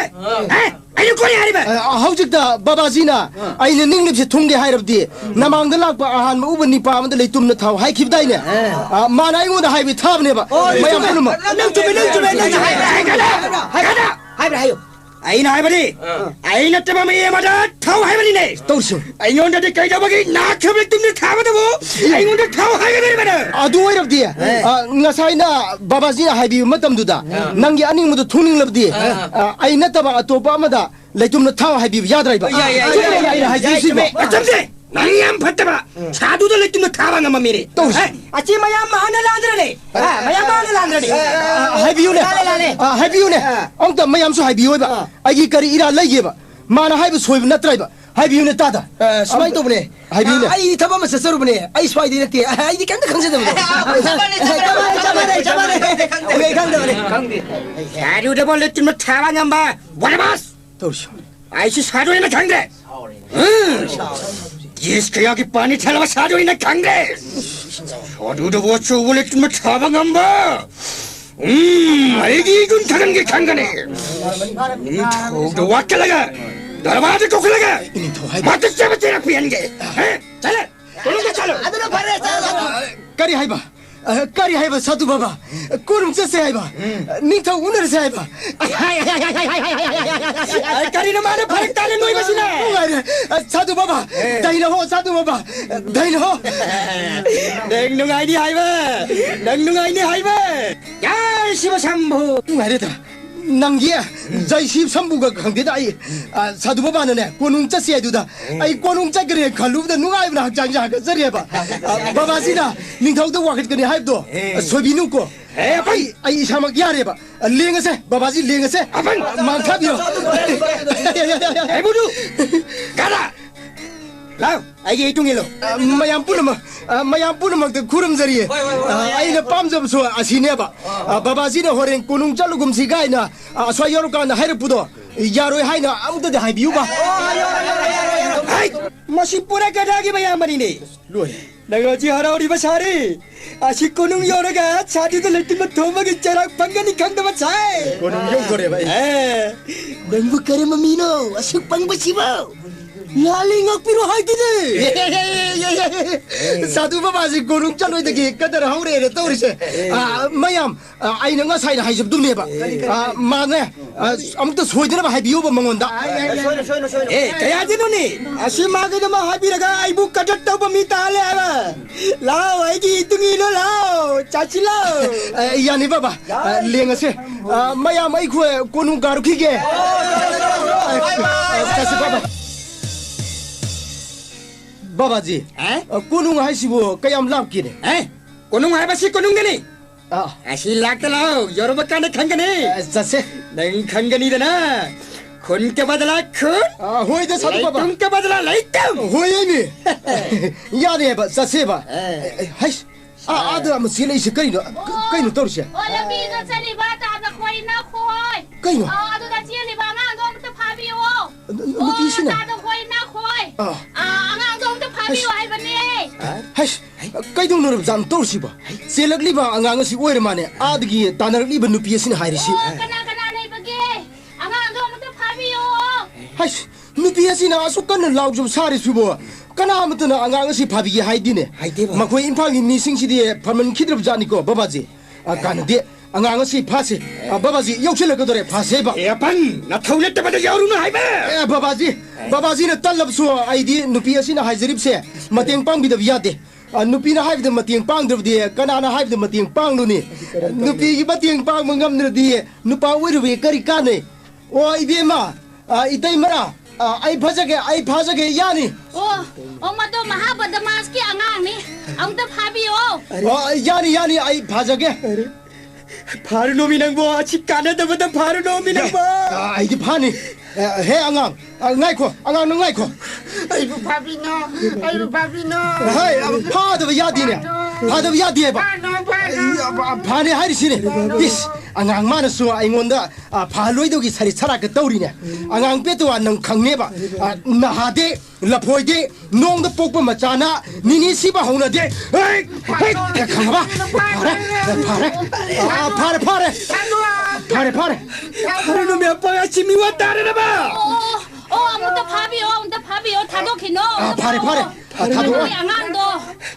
ꯑꯦ? ꯑꯩꯅ ꯀꯣꯔꯤ ꯍꯥꯏꯔꯤꯕ? ꯑ, ꯍꯧꯖꯤꯛꯇ ꯕꯕꯥꯖꯤꯅ ꯑꯥ꯫ ꯑꯩꯅ ꯅꯤꯡꯂꯤꯕꯁꯤ ꯊꯨꯡꯒꯦ ꯍꯥꯏꯔꯕꯗꯤ ꯅꯃꯥꯡꯗ ꯂꯥꯛꯄ ꯑꯍꯥꯟꯕ ꯎꯕ ꯅꯤꯄꯥ ꯑꯃꯗ ꯂꯩꯇꯨꯝꯅ ꯊꯥꯎ ꯍꯥꯏꯈꯤꯕꯗꯥꯏꯅꯦ? ꯑꯥ꯫ ꯑ, ꯃꯥꯅ ꯑꯩꯉꯣꯟꯗ ꯍꯥꯏꯕ ꯊꯥꯕꯅꯦꯕ꯫ ꯑꯣ, ꯃꯌꯥꯝ ꯆꯨꯝꯃꯦ꯫ ꯄꯨꯝꯅꯃꯛ꯫ ꯅꯪ ꯆꯨꯝꯃꯦ, ꯅꯪ ꯆꯨꯝꯃꯦ, ꯅꯪ ꯆꯨꯝꯃꯦ꯫ ꯍꯥꯏꯕ꯭ꯔꯥ, ꯍꯥꯏꯕ꯭ꯔꯥ, ꯍꯥꯏꯕ꯭ꯔꯥ, ꯍꯥꯏꯕ꯭ꯔꯥ, ꯍꯥꯏꯌꯨ꯫ ꯑꯩꯅ ꯍꯥꯏꯕꯗꯤ, ꯑꯥ꯫ ꯑꯩ ꯅꯠꯇꯕ ꯃꯤ ꯑꯃꯗ ꯊꯥꯎ ꯍꯥꯏꯕꯅꯤꯅꯦ꯫ ꯇꯧꯁꯤ꯫ ꯑꯩꯉꯣꯟꯗꯗꯤ ꯀꯩꯗꯧꯕꯒꯤ ꯅꯥꯈ꯭ꯔꯕ ꯂꯩꯇꯨꯝꯅ ꯊꯥꯕꯗꯕꯨ ꯑꯩꯉꯣꯟꯗ ꯊꯥꯎ ꯍꯥꯏꯒꯗꯧꯔꯤꯕꯅꯣ? ꯑꯗꯨ ꯑꯣꯏꯔꯕꯗꯤ, ꯑꯦ꯫ ꯑ, ꯉꯁꯥꯏꯅ ꯕꯥꯕꯥꯖꯤꯅ ꯍꯥꯏꯕꯤꯕ ꯃꯇꯝꯗꯨꯗ ꯑꯥ꯫ ꯅꯪꯒꯤ ꯑꯅꯤꯡꯕꯗꯨ ꯊꯨꯡꯅꯤꯡꯂꯕꯗꯤ, ꯑꯥ꯫ ꯑ, ꯑꯩ ꯅꯠꯇꯕ ꯑꯇꯣꯞꯄ ꯑꯃꯗ ꯂꯩꯇꯨꯝꯅ ꯊꯥꯎ ꯍꯥꯏꯕꯤꯕ ꯌꯥꯗ꯭ꯔꯥ ꯍꯥꯏꯕ? ꯌꯥꯏ, ꯌꯥꯏ, ꯆꯨꯝꯃꯦ, ꯌꯥꯏ, ꯑꯩꯅ ꯌꯥꯏ, ꯍꯥꯏꯖꯔꯤꯁꯤꯕꯣ꯫ ꯆꯨꯝꯃꯦ꯫ ꯃꯇꯝꯁꯦ ꯅꯪ ꯌꯥꯝ ꯐꯠꯇꯕ꯫ ꯎꯝ꯫ ꯁꯥꯗꯨꯗ ꯂꯩꯇꯨꯝꯅ ꯊꯥꯕ ꯉꯝꯕ ꯃꯤꯅꯦ꯫ ꯇꯧꯁꯤ꯫ ꯑꯦ, ꯑꯁꯤ ꯃꯌꯥꯝ ꯃꯥꯅ ꯂꯥꯟꯗ꯭ꯔꯅꯦ? ꯑ, ꯃꯌꯥꯝ ꯃꯥꯅ ꯂꯥꯟꯗ꯭ꯔꯅꯦ? ꯑ, ꯍꯥꯏꯕꯤꯌꯨꯅꯦ꯫ ꯂꯥꯜꯂꯦ, ꯂꯥꯜꯂꯦ꯫ ꯑ, ꯍꯥꯏꯕꯤꯌꯨꯅꯦ꯫ ꯑ꯫ ꯑꯝꯇ ꯃꯌꯥꯝꯁꯨ ꯍꯥꯏꯕꯤꯌꯨ ꯍꯥꯏꯕ꯫ ꯑ꯫ ꯑꯩꯒꯤ ꯀꯔꯤ ꯏꯔꯥꯜ ꯂꯩꯒꯦꯕ? ꯃꯥꯅ ꯍꯥꯏꯕ ꯁꯣꯏꯕ ꯅꯠꯇ꯭ꯔꯥ ꯍꯥꯏꯕ? ꯍꯥꯏꯕꯤꯌꯨꯅꯦ ꯇꯥꯗ꯫ ꯑ, ꯁꯨꯃꯥꯏꯅ ꯑꯝꯇ ꯇꯧꯕꯅꯦ꯫ ꯍꯥꯏꯕꯤꯌꯨꯅꯦ꯫ ꯑ, ꯑꯩ ꯊꯕꯛ ꯑꯃ ꯆꯠꯆꯔꯨꯕꯅꯦ꯫ ꯑꯩ ꯁ꯭ꯋꯥꯏꯗꯩ ꯅꯠꯇꯦ꯫ ꯑ, ꯑꯩꯗꯤ ꯀꯩꯝꯇ ꯈꯪꯖꯗꯕꯗꯣ꯫ ꯑ, ꯆꯞ ꯃꯥꯟꯅꯩ, ꯆꯞ ꯃꯥꯟꯅꯩ, ꯆꯞ ꯃꯥꯟꯅꯩ, ꯆꯞ ꯃꯥꯟꯅꯩ꯫ ꯑꯩ ꯈꯪꯗꯕꯅꯦ꯫ ꯁꯥꯗꯨꯗꯕꯨ ꯂꯩꯇꯨꯝꯅ ꯊꯥꯕ ꯉꯝꯕ ꯋꯥꯔꯕꯥꯁ꯫ ꯇꯧꯁꯤ꯫ ꯑꯩꯁꯨ ꯁꯥꯗꯣꯏꯅ ꯈꯪꯗ꯭ꯔꯦ꯫ ꯎꯝ꯫ ꯌꯦꯁ ꯀꯌꯥꯒꯤ ꯄꯥꯅꯤ ꯊꯜꯂꯕ ꯁꯥꯗꯣꯏꯅ ꯈꯪꯗ꯭ꯔꯦ꯫ ꯁꯥꯗꯨꯗꯕꯨ ꯑꯆꯧꯕ ꯂꯩꯇꯨꯝꯅ ꯊꯥꯕ ꯉꯝꯕ꯫ ꯎꯝ, ꯑꯩꯒꯤ ꯏꯒꯨꯟ ꯊꯥꯒꯟꯒꯦ ꯈꯪꯒꯅꯤ꯫ ꯅꯤꯡꯊꯧꯗ ꯋꯥꯀꯠꯂꯒ, ꯗꯔꯕꯥꯔꯗ ꯀꯧꯈꯠꯂꯒ, ꯏꯅꯤꯡꯊꯧ ꯍꯥꯏꯕ꯫ ꯃꯍꯥꯛꯇ ꯆꯦꯕ ꯆꯦꯔꯛꯄ ꯍꯟꯒꯦ꯫ ꯍꯦ? ꯆꯠꯂꯦ꯫ ꯀꯣꯅꯨꯡꯗ ꯆꯠꯂꯣ꯫ ꯑꯗꯨꯅ ꯐꯔꯦ, ꯆꯠꯂꯣ꯫ ꯀꯔꯤ ꯍꯥꯏꯕ? ꯑ, ꯀꯔꯤ ꯍꯥꯏꯕ, ꯁꯥꯗꯨ ꯕꯥꯕꯥ? ꯀꯣꯅꯨꯡ ꯆꯠꯁꯦ ꯍꯥꯏꯕ? ꯎꯝ꯫ ꯅꯤꯡꯊꯧ ꯎꯅꯔꯁꯦ ꯍꯥꯏꯕ? ꯑ, ꯀꯔꯤꯅꯣ ꯃꯥꯅ ꯐꯔꯛ ꯇꯥꯅ ꯅꯣꯏꯕꯁꯤꯅ? ꯅꯨꯡꯉꯥꯏꯔꯦ꯫ ꯑ, ꯁꯥꯗꯨ ꯕꯥꯕꯥ, ꯑꯦ꯫ ꯗꯥꯏꯅ ꯍꯣ, ꯁꯥꯗꯨ ꯕꯥꯕꯥ, ꯗꯥꯏꯅ ꯍꯣ꯫ ꯅꯪ ꯅꯨꯡꯉꯥꯏꯅꯤ ꯍꯥꯏꯕ? ꯅꯪ ꯅꯨꯡꯉꯥꯏꯅꯤ ꯍꯥꯏꯕ? ꯌꯥ, ꯁꯤꯕ ꯁꯝꯚꯨ꯫ ꯅꯨꯡꯉꯥꯏꯔꯦꯗ꯫ ꯅꯪꯒꯤ ꯖꯩꯁꯤ ꯁꯝꯕꯨꯒ ꯈꯪꯗꯦꯗ ꯑꯩ꯫ ꯑ, ꯁꯥꯗꯨ ꯕꯥꯕꯥꯅꯅꯦ, ꯀꯣꯅꯨꯡ ꯆꯠꯁꯦ ꯍꯥꯏꯗꯨꯗ ꯑꯩ ꯀꯣꯅꯨꯡ ꯆꯠꯈ꯭ꯔꯦ ꯈꯜꯂꯨꯕꯗ ꯅꯨꯡꯉꯥꯏꯕꯅ ꯍꯛꯆꯥꯡꯁꯦ ꯍꯥꯒꯠꯆꯔꯦꯕ꯫ ꯑ, ꯕꯥꯕꯥꯁꯤꯅ ꯅꯤꯡꯊꯧꯗ ꯋꯥꯀꯠꯀꯅꯤ ꯍꯥꯏꯕꯗꯣ, ꯑ, ꯁꯣꯏꯕꯤꯅꯨꯀꯣ꯫ ꯑꯦ, ꯑꯩ, ꯑꯩ ꯏꯁꯥꯃꯛ ꯌꯥꯔꯦꯕ꯫ ꯑ, ꯂꯦꯡꯉꯁꯦ, ꯕꯥꯕꯥꯖꯤ ꯂꯦꯡꯉꯁꯦ꯫ ꯃꯥꯡꯊꯥꯕꯤꯔꯣ꯫ ꯑꯦ, ꯕꯨꯗꯨ! ꯀꯥꯗ! ꯂꯥꯎ! ꯑꯩꯒꯤ ꯏꯇꯨꯡ ꯏꯜꯂꯨ꯫ ꯑ, ꯃꯌꯥꯝ ꯄꯨꯝꯅꯃꯛ, ꯑ, ꯃꯌꯥꯝ ꯄꯨꯝꯅꯃꯛꯇ ꯈꯨꯔꯨꯝꯖꯔꯤ꯫ ꯍꯣꯏ, ꯍꯣꯏ, ꯍꯣꯏ, ꯑ, ꯍꯣꯏ, ꯑꯩꯅ ꯍꯣꯏ꯫ ꯄꯥꯝꯖꯕꯁꯨ ꯑꯁꯤꯅꯦꯕ꯫ ꯑ, ꯕꯥꯕꯥꯖꯤꯅ ꯍꯣꯔꯦꯟ ꯀꯣꯅꯨꯡ ꯆꯠꯂꯨꯒꯨꯝꯁꯤ ꯀꯥꯏꯅ, ꯑ, ꯑꯁ꯭ꯋꯥꯏ ꯌꯧꯔꯀꯥꯟꯗ ꯍꯥꯏꯔꯛꯄꯗꯣ ꯌꯥꯔꯣꯏ ꯍꯥꯏꯅ ꯑꯃꯨꯛꯇꯗꯤ ꯍꯥꯏꯕꯤꯌꯨꯕ꯫ ꯍꯩ! ꯃꯁꯤ ꯄꯨꯔꯥ ꯒꯙꯥꯒꯤ ꯃꯌꯥꯝꯕꯅꯤꯅꯦ꯫ ꯂꯣꯏꯔꯦ꯫ ꯅꯪ ꯍꯧꯖꯤꯛ ꯍꯔꯥꯎꯔꯤꯕ ꯁꯥꯔꯤ꯫ ꯑꯁꯤ ꯀꯣꯅꯨꯡ ꯌꯧꯔꯒ ꯁꯥꯗꯨꯗ ꯂꯩꯇꯨꯝꯕ ꯊꯣꯝꯕꯒꯤ ꯆꯩꯔꯥꯛ ꯐꯪꯒꯅꯤ ꯈꯪꯗꯕ ꯁꯥꯏ꯫ ꯀꯣꯅꯨꯡ ꯌꯧꯗꯣꯔꯦꯕ ꯑꯩ꯫ ꯑꯦ, ꯅꯪꯕꯨ ꯀꯔꯝꯕ ꯃꯤꯅꯣ ꯑꯁꯨꯛ ꯄꯪꯕꯁꯤꯕꯣ? ꯂꯥꯂꯤ ꯉꯥꯛꯄꯤꯔꯣ ꯍꯥꯏꯗꯨꯗꯤ꯫ ꯁꯥꯗꯨ ꯕꯕꯥꯁꯤ ꯀꯣꯅꯨꯡ ꯆꯠꯂꯣꯏꯗꯒꯤ ꯀꯗꯔ ꯍꯧꯔꯦꯅ ꯇꯧꯔꯤꯁꯦ꯫ ꯑꯥ, ꯃꯌꯥꯝ, ꯑꯥ, ꯑꯩꯅ ꯉꯁꯥꯏꯅ ꯍꯥꯏꯖꯕꯗꯨꯅꯦꯕ꯫ ꯑꯥ, ꯃꯥꯅꯦ, ꯑꯥ, ꯑꯃꯨꯛꯇ ꯁꯣꯏꯗꯅꯕ ꯍꯥꯏꯕꯤꯌꯣꯕ ꯃꯉꯣꯟꯗ꯫ ꯑꯦ, ꯀꯌꯥꯗꯤꯅꯣꯅꯦ? ꯑꯁꯤ ꯃꯥꯒꯤꯗꯃꯛ ꯍꯥꯏꯕꯤꯔꯒ ꯑꯩꯕꯨ ꯀꯗꯔ ꯇꯧꯕ ꯃꯤ ꯇꯥꯍꯜꯂꯦ ꯍꯥꯏꯕ꯫ ꯂꯥꯎ, ꯑꯩꯒꯤ ꯏꯇꯨꯡ ꯏꯜꯂꯣ, ꯂꯥꯎ, ꯆꯥꯁꯤꯜꯂꯣ꯫ ꯑꯦ, ꯌꯥꯅꯤ ꯕꯕꯥ, ꯑ, ꯂꯦꯡꯉꯁꯦ꯫ ꯑ, ꯃꯌꯥꯝ ꯑꯩꯈꯣꯏ ꯀꯣꯅꯨꯡ ꯀꯥꯔꯨꯈꯤꯒꯦ꯫ ꯑ, ꯆꯠꯁꯤ ꯕꯕꯥ꯫ ꯕꯕꯥꯖꯤ, ꯑꯦ? ꯑ, ꯀꯣꯅꯨꯡ ꯍꯥꯏꯁꯤꯕꯨ ꯀꯌꯥꯝ ꯂꯥꯞꯀꯦꯅꯦ? ꯑꯦ? ꯀꯣꯅꯨꯡ ꯍꯥꯏꯕꯁꯤ ꯀꯣꯅꯨꯡꯗꯅꯤ꯫ ꯑꯥ꯫ ꯑꯁꯤ ꯂꯥꯛꯇ ꯂꯥꯛꯑꯣ, ꯌꯧꯔꯕ ꯀꯥꯟꯗ ꯈꯪꯒꯅꯤ꯫ ꯑ, ꯆꯠꯁꯦ꯫ ꯅꯪ ꯈꯪꯒꯅꯤꯗꯅ꯫ ꯈꯨꯟ ꯀ ꯕꯗꯂꯥ ꯈꯨꯟ꯫ ꯑ, ꯍꯣꯏꯗ, ꯁꯥꯗꯨ ꯕꯕꯥ꯫ ꯂꯩꯇꯨꯝ ꯀ ꯕꯗꯂꯥ ꯂꯩꯇꯨꯝ꯫ ꯍꯣꯏ, ꯑꯩꯅꯤ꯫ ꯌꯥꯔꯦꯕ, ꯆꯠꯁꯦꯕ꯫ ꯑ꯫ ꯑ, ꯍꯩꯁ, ꯑ, ꯑꯥꯗ ꯑꯃ ꯆꯦꯜꯂꯛꯏꯁꯦ ꯀꯩꯅꯣ? ꯀ-, ꯀꯩꯅꯣ ꯇꯧꯔꯤꯁꯦ? ꯑꯣ, ꯂꯝꯕꯤꯗ ꯆꯠꯂꯤꯕ ꯇꯥꯗ ꯈꯣꯏ ꯏꯅꯥ ꯈꯣꯏ꯫ ꯀꯩꯅꯣ? ꯑ, ꯑꯗꯨꯗ ꯆꯦꯜꯂꯤꯕ ꯑꯉꯥꯡꯗꯣ ꯑꯝꯇ ꯐꯥꯕꯤꯌꯣ꯫ ꯅꯨ-, ꯅꯨꯄꯤꯁꯤꯅ? ꯑꯣ, ꯇꯥꯗ ꯈꯣꯏ ꯏꯅꯥ ꯈꯣꯏ꯫ ꯑ꯫ ꯑ, ꯑꯉꯥꯡꯗꯣ ꯑꯝꯇ ꯐꯥꯕꯤꯌꯣ ꯍꯩꯁ꯫ ꯍꯥꯏꯕꯅꯦ꯫ ꯍꯩꯁ, ꯀꯩꯗꯧꯅꯔꯕꯖꯥꯠꯅꯣ ꯇꯧꯔꯤꯁꯤꯕꯣ? ꯆꯦꯜꯂꯛꯂꯤꯕ ꯑꯉꯥꯡ ꯑꯁꯤ ꯑꯣꯏꯔ ꯃꯥꯅꯦ, ꯑꯥꯗꯒꯤ ꯇꯥꯟꯅꯔꯛꯂꯤꯕ ꯅꯨꯄꯤ ꯑꯁꯤꯅ ꯍꯥꯏꯔꯤꯁꯤ꯫ ꯑꯣ, ꯀꯅꯥ ꯀꯅꯥ ꯂꯩꯕꯒꯦ? ꯑꯉꯥꯡꯗꯣ ꯑꯃꯨꯛꯇ ꯐꯥꯕꯤꯌꯣ꯫ ꯍꯩꯁ, ꯅꯨꯄꯤ ꯑꯁꯤꯅ ꯑꯁꯨꯛ ꯀꯟꯅ ꯂꯥꯎꯖꯕ ꯁꯥꯔꯤꯁꯤꯕꯣ? ꯀꯅꯥ ꯑꯃꯠꯇꯅ ꯑꯉꯥꯡ ꯑꯁꯤ ꯐꯥꯕꯤꯒꯦ ꯍꯥꯏꯗꯦꯅꯦ꯫ ꯍꯥꯏꯗꯦꯕ꯫ ꯃꯈꯣꯏ ꯏꯝꯐꯥꯜꯒꯤ ꯃꯤꯁꯤꯡꯁꯤꯗꯤ ꯐꯝꯍꯟꯈꯤꯗ꯭ꯔꯕ ꯖꯥꯠꯅꯤꯀꯣ, ꯕꯕꯥꯖꯤ꯫ ꯑ, ꯀꯥꯟꯅꯗꯦ꯫ ꯑꯉꯥꯡ ꯑꯁꯤ ꯐꯥꯁꯤ꯫ ꯑ, ꯕꯕꯥꯖꯤ, ꯌꯧꯁꯤꯜꯂꯛꯀꯗꯧꯔꯦ, ꯐꯥꯁꯦꯕ꯫ ꯑꯦ, ꯑꯄꯪ, ꯅꯊꯧ ꯂꯩꯇꯕꯗ ꯌꯥꯎꯔꯨꯅꯨ ꯍꯥꯏꯕ꯫ ꯑꯦ, ꯕꯕꯥꯖꯤ, ꯕꯕꯥꯖꯤꯅ ꯇꯜꯂꯕꯁꯨ ꯑꯩꯗꯤ ꯅꯨꯄꯤ ꯑꯁꯤꯅ ꯍꯥꯏꯖꯔꯤꯕꯁꯦ ꯃꯇꯦꯡ ꯄꯥꯡꯕꯤꯗꯕ ꯌꯥꯗꯦ꯫ ꯑ, ꯅꯨꯄꯤꯅ ꯍꯥꯏꯕꯗ ꯃꯇꯦꯡ ꯄꯥꯡꯗ꯭ꯔꯕꯗꯤ ꯀꯅꯥꯅ ꯍꯥꯏꯕꯗ ꯃꯇꯦꯡ ꯄꯥꯡꯂꯨꯅꯤ? ꯅꯨꯄꯤꯒꯤ ꯃꯇꯦꯡ ꯄꯥꯡꯕ ꯉꯝꯗ꯭ꯔꯗꯤ ꯅꯨꯄꯥ ꯑꯣꯏꯔꯨꯕꯒꯤ ꯀꯔꯤ ꯀꯥꯟꯅꯩ? ꯑꯣ, ꯏꯕꯦꯝꯃ, ꯑ, ꯏꯇꯩꯃꯔꯥ, ꯑ, ꯑꯩ ꯐꯖꯒꯦ, ꯑꯩ ꯐꯥꯖꯒꯦ, ꯌꯥꯅꯤ꯫ ꯑꯣ, ꯑꯣ, ꯃꯗꯣ ꯃꯍꯥꯕꯗꯃꯥꯁꯀꯤ ꯑꯉꯥꯡꯅꯤ꯫ ꯑꯝꯇ ꯐꯥꯕꯤꯌꯣ꯫ ꯑ, ꯌꯥꯅꯤ, ꯌꯥꯅꯤ, ꯑꯩ ꯐꯥꯖꯒꯦ꯫ ꯐꯥꯔꯨꯅꯣꯃꯤ ꯅꯪꯕꯣ, ꯑꯁꯤ ꯀꯥꯟꯅꯗꯕꯗ ꯐꯥꯔꯨꯅꯣꯃꯤ ꯅꯪꯕꯣ꯫ ꯑ, ꯑꯩꯗꯤ ꯐꯥꯅꯤ꯫ ꯑ, ꯍꯦ ꯑꯉꯥꯡ, ꯑ, ꯉꯥꯏꯈꯣ, ꯑꯉꯥꯡ ꯅꯪ ꯉꯥꯏꯈꯣ꯫ ꯑꯩꯕꯨ ꯐꯥꯕꯤꯅꯣ, ꯑꯩꯕꯨ ꯐꯥꯕꯤꯅꯣ꯫ ꯍꯥꯏ, ꯑ, ꯐꯥꯗꯕ ꯌꯥꯗꯦꯅꯦ꯫ ꯐꯥꯗꯕ ꯌꯥꯗꯦꯕ꯫ ꯐꯥꯅꯣ, ꯐꯥꯅꯣ꯫ ꯑ, ꯐꯥꯅꯤ ꯍꯥꯏꯔꯤꯁꯤꯅꯦ꯫ ꯏꯁ, ꯑꯉꯥꯡ ꯃꯥꯅꯁꯨ ꯑꯩꯉꯣꯟꯗ, ꯑ, ꯐꯍꯜꯂꯣꯏꯗꯧꯒꯤ ꯁꯔꯤꯠ ꯁꯔꯥꯛꯀ ꯇꯧꯔꯤꯅꯦ꯫ ꯑꯉꯥꯡ ꯄꯦꯇꯋꯥ ꯅꯪ ꯈꯪꯅꯦꯕ꯫ ꯑ, ꯅꯍꯥꯗꯤ ꯂꯐꯣꯏꯗꯤ ꯅꯣꯡꯗ ꯄꯣꯛꯄ ꯃꯆꯥꯅ ꯅꯤꯅꯤ ꯁꯤꯕ ꯍꯧꯅꯗꯦ꯫ ꯍꯩ! ꯍꯩ! ꯈꯪꯉꯕ? ꯐꯔꯦ, ꯐꯔꯦ꯫ ꯑꯥ, ꯐꯔꯦ, ꯐꯔꯦ꯫ ꯐꯔꯦ, ꯐꯔꯦ꯫ ꯐꯔꯦ, ꯅꯨꯃꯤꯠ ꯑꯄꯥ ꯑꯁꯤ ꯃꯤ ꯋꯥ ꯇꯥꯔꯦꯔꯕ? ꯑꯣ, ꯑꯣ, ꯑꯃꯨꯛꯇ ꯐꯥꯕꯤꯌꯣ, ꯑꯃꯨꯛꯇ ꯐꯥꯕꯤꯌꯣ, ꯊꯥꯗꯣꯛꯈꯤꯅꯣ, ꯑ, ꯑꯃꯨꯛꯇ ꯐꯥꯔꯦ, ꯐꯥꯕꯤꯌꯣ꯫ ꯐꯥꯔꯦ꯫ ꯊꯥꯗꯣꯛꯑꯣ꯫ ꯅꯈꯣꯏ ꯑꯉꯥꯡꯗꯣ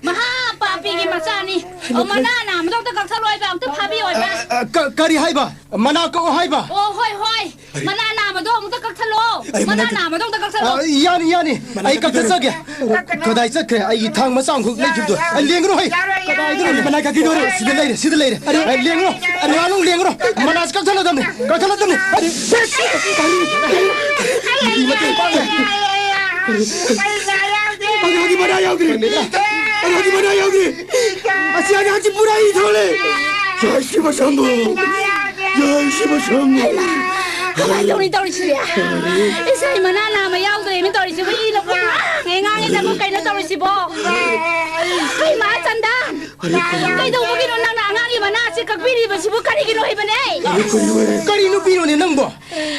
ꯃꯍꯥ ꯄꯥꯄꯤꯒꯤ ꯃꯆꯥꯅꯤ꯫ ꯑꯣ, ꯃꯅꯥ ꯅꯥꯝꯃꯗꯣ ꯑꯝꯇ ꯀꯛꯊꯠꯂꯣ ꯍꯥꯏꯕ, ꯑꯝꯇ ꯐꯥꯕꯤꯌꯣ ꯍꯥꯏꯕ꯫ ꯑ, ꯑ, ꯀ-, ꯀꯔꯤ ꯍꯥꯏꯕ? ꯃꯅꯥ ꯀꯛꯑꯣ ꯍꯥꯏꯕ? ꯑꯣ, ꯍꯣꯏ, ꯍꯣꯏ꯫ ꯃꯅꯥ ꯅꯥꯝꯃꯗꯣ ꯑꯃꯨꯛꯇ ꯀꯛꯊꯠꯂꯣ꯫ ꯑꯩ ꯃꯅꯥ ꯃꯅꯥ ꯀꯛ-, ꯅꯥꯝꯃꯗꯣ ꯑꯃꯨꯛꯇ ꯀꯛꯊꯠꯂꯣ꯫ ꯑ, ꯌꯥꯅꯤ, ꯌꯥꯅꯤ꯫ ꯑꯩ ꯀꯛꯊꯠꯆꯒꯦ꯫ ꯀꯗꯥꯏ ꯆꯠꯈ꯭ꯔꯦ? ꯑꯩꯒꯤ ꯊꯥꯡ ꯃꯆꯥ ꯑꯃꯈꯛ ꯂꯩꯈꯤꯕꯗꯣ꯫ ꯑ, ꯂꯦꯡꯒꯅꯨ ꯍꯩ꯫ ꯌꯥꯔꯣꯏ, ꯌꯥꯔꯣꯏ, ꯀꯗꯥꯏꯗꯅꯣ? ꯌꯥꯔꯣꯏ, ꯃꯅꯥ ꯀꯛꯈꯤꯗꯣꯔꯦ꯫ ꯌꯥꯔꯣꯏ꯫ ꯁꯤꯗ ꯂꯩꯔꯦ, ꯁꯤꯗ ꯂꯩꯔꯦ꯫ ꯑꯔꯦ, ꯑ, ꯂꯦꯡꯒꯅꯨ꯫ ꯑꯔꯦ, ꯂꯦꯡꯒꯅꯨ꯫ ꯃꯅꯥꯁꯤ ꯀꯛꯊꯠꯂꯗꯝꯅꯤ, ꯀꯛꯊꯠꯂꯗꯝꯅꯤ꯫ ꯑꯔꯦ, ꯑꯩ ꯃꯇꯦꯡ ꯄꯥꯡꯉꯦ꯫ ꯑꯉꯥꯡꯒꯤ ꯃꯅꯥ ꯌꯥꯎꯗ꯭ꯔꯦ꯫ ꯑꯉꯥꯡꯒꯤ ꯃꯅꯥ ꯌꯥꯎꯗ꯭ꯔꯦ꯫ ꯑꯁꯤ ꯑꯉꯥꯡꯁꯤ ꯄꯨꯔꯥ ꯏ ꯊꯣꯛꯂꯦ꯫ ꯖꯥꯏ ꯁꯤꯕ ꯁꯝꯕꯨ꯫ ꯖꯥꯏ ꯁꯤꯕ ꯁꯝꯕꯨ꯫ ꯀꯃꯥꯏꯅ ꯇꯧꯅꯤ ꯇꯧꯔꯤꯁꯤꯗꯤ? ꯏꯁꯩ ꯃꯅꯥ ꯅꯥꯝꯃ ꯌꯥꯎꯗ꯭ꯔꯦꯅ ꯇꯧꯔꯤꯁꯤꯕꯨ, ꯏꯅ ꯄꯨꯡꯉꯥꯡ ꯍꯦꯛ ꯉꯥꯡꯉꯦ꯫ ꯅꯪꯕꯨ ꯀꯩꯅꯣ ꯇꯧꯔꯤꯁꯤꯕꯣ? ꯍꯩ ꯃꯥ ꯆꯟꯗꯥ! ꯀꯩꯗꯧꯕꯒꯤꯅꯣ ꯅꯪꯅ ꯑꯉꯥꯡꯒꯤ ꯃꯅꯥꯁꯦ ꯀꯛꯄꯤꯔꯤꯕꯁꯤꯕꯨ? ꯀꯔꯤꯒꯤꯅꯣ ꯍꯥꯏꯕꯅꯦ? ꯀꯔꯤ ꯅꯨꯄꯤꯅꯣꯅꯦ ꯅꯪꯕꯣ?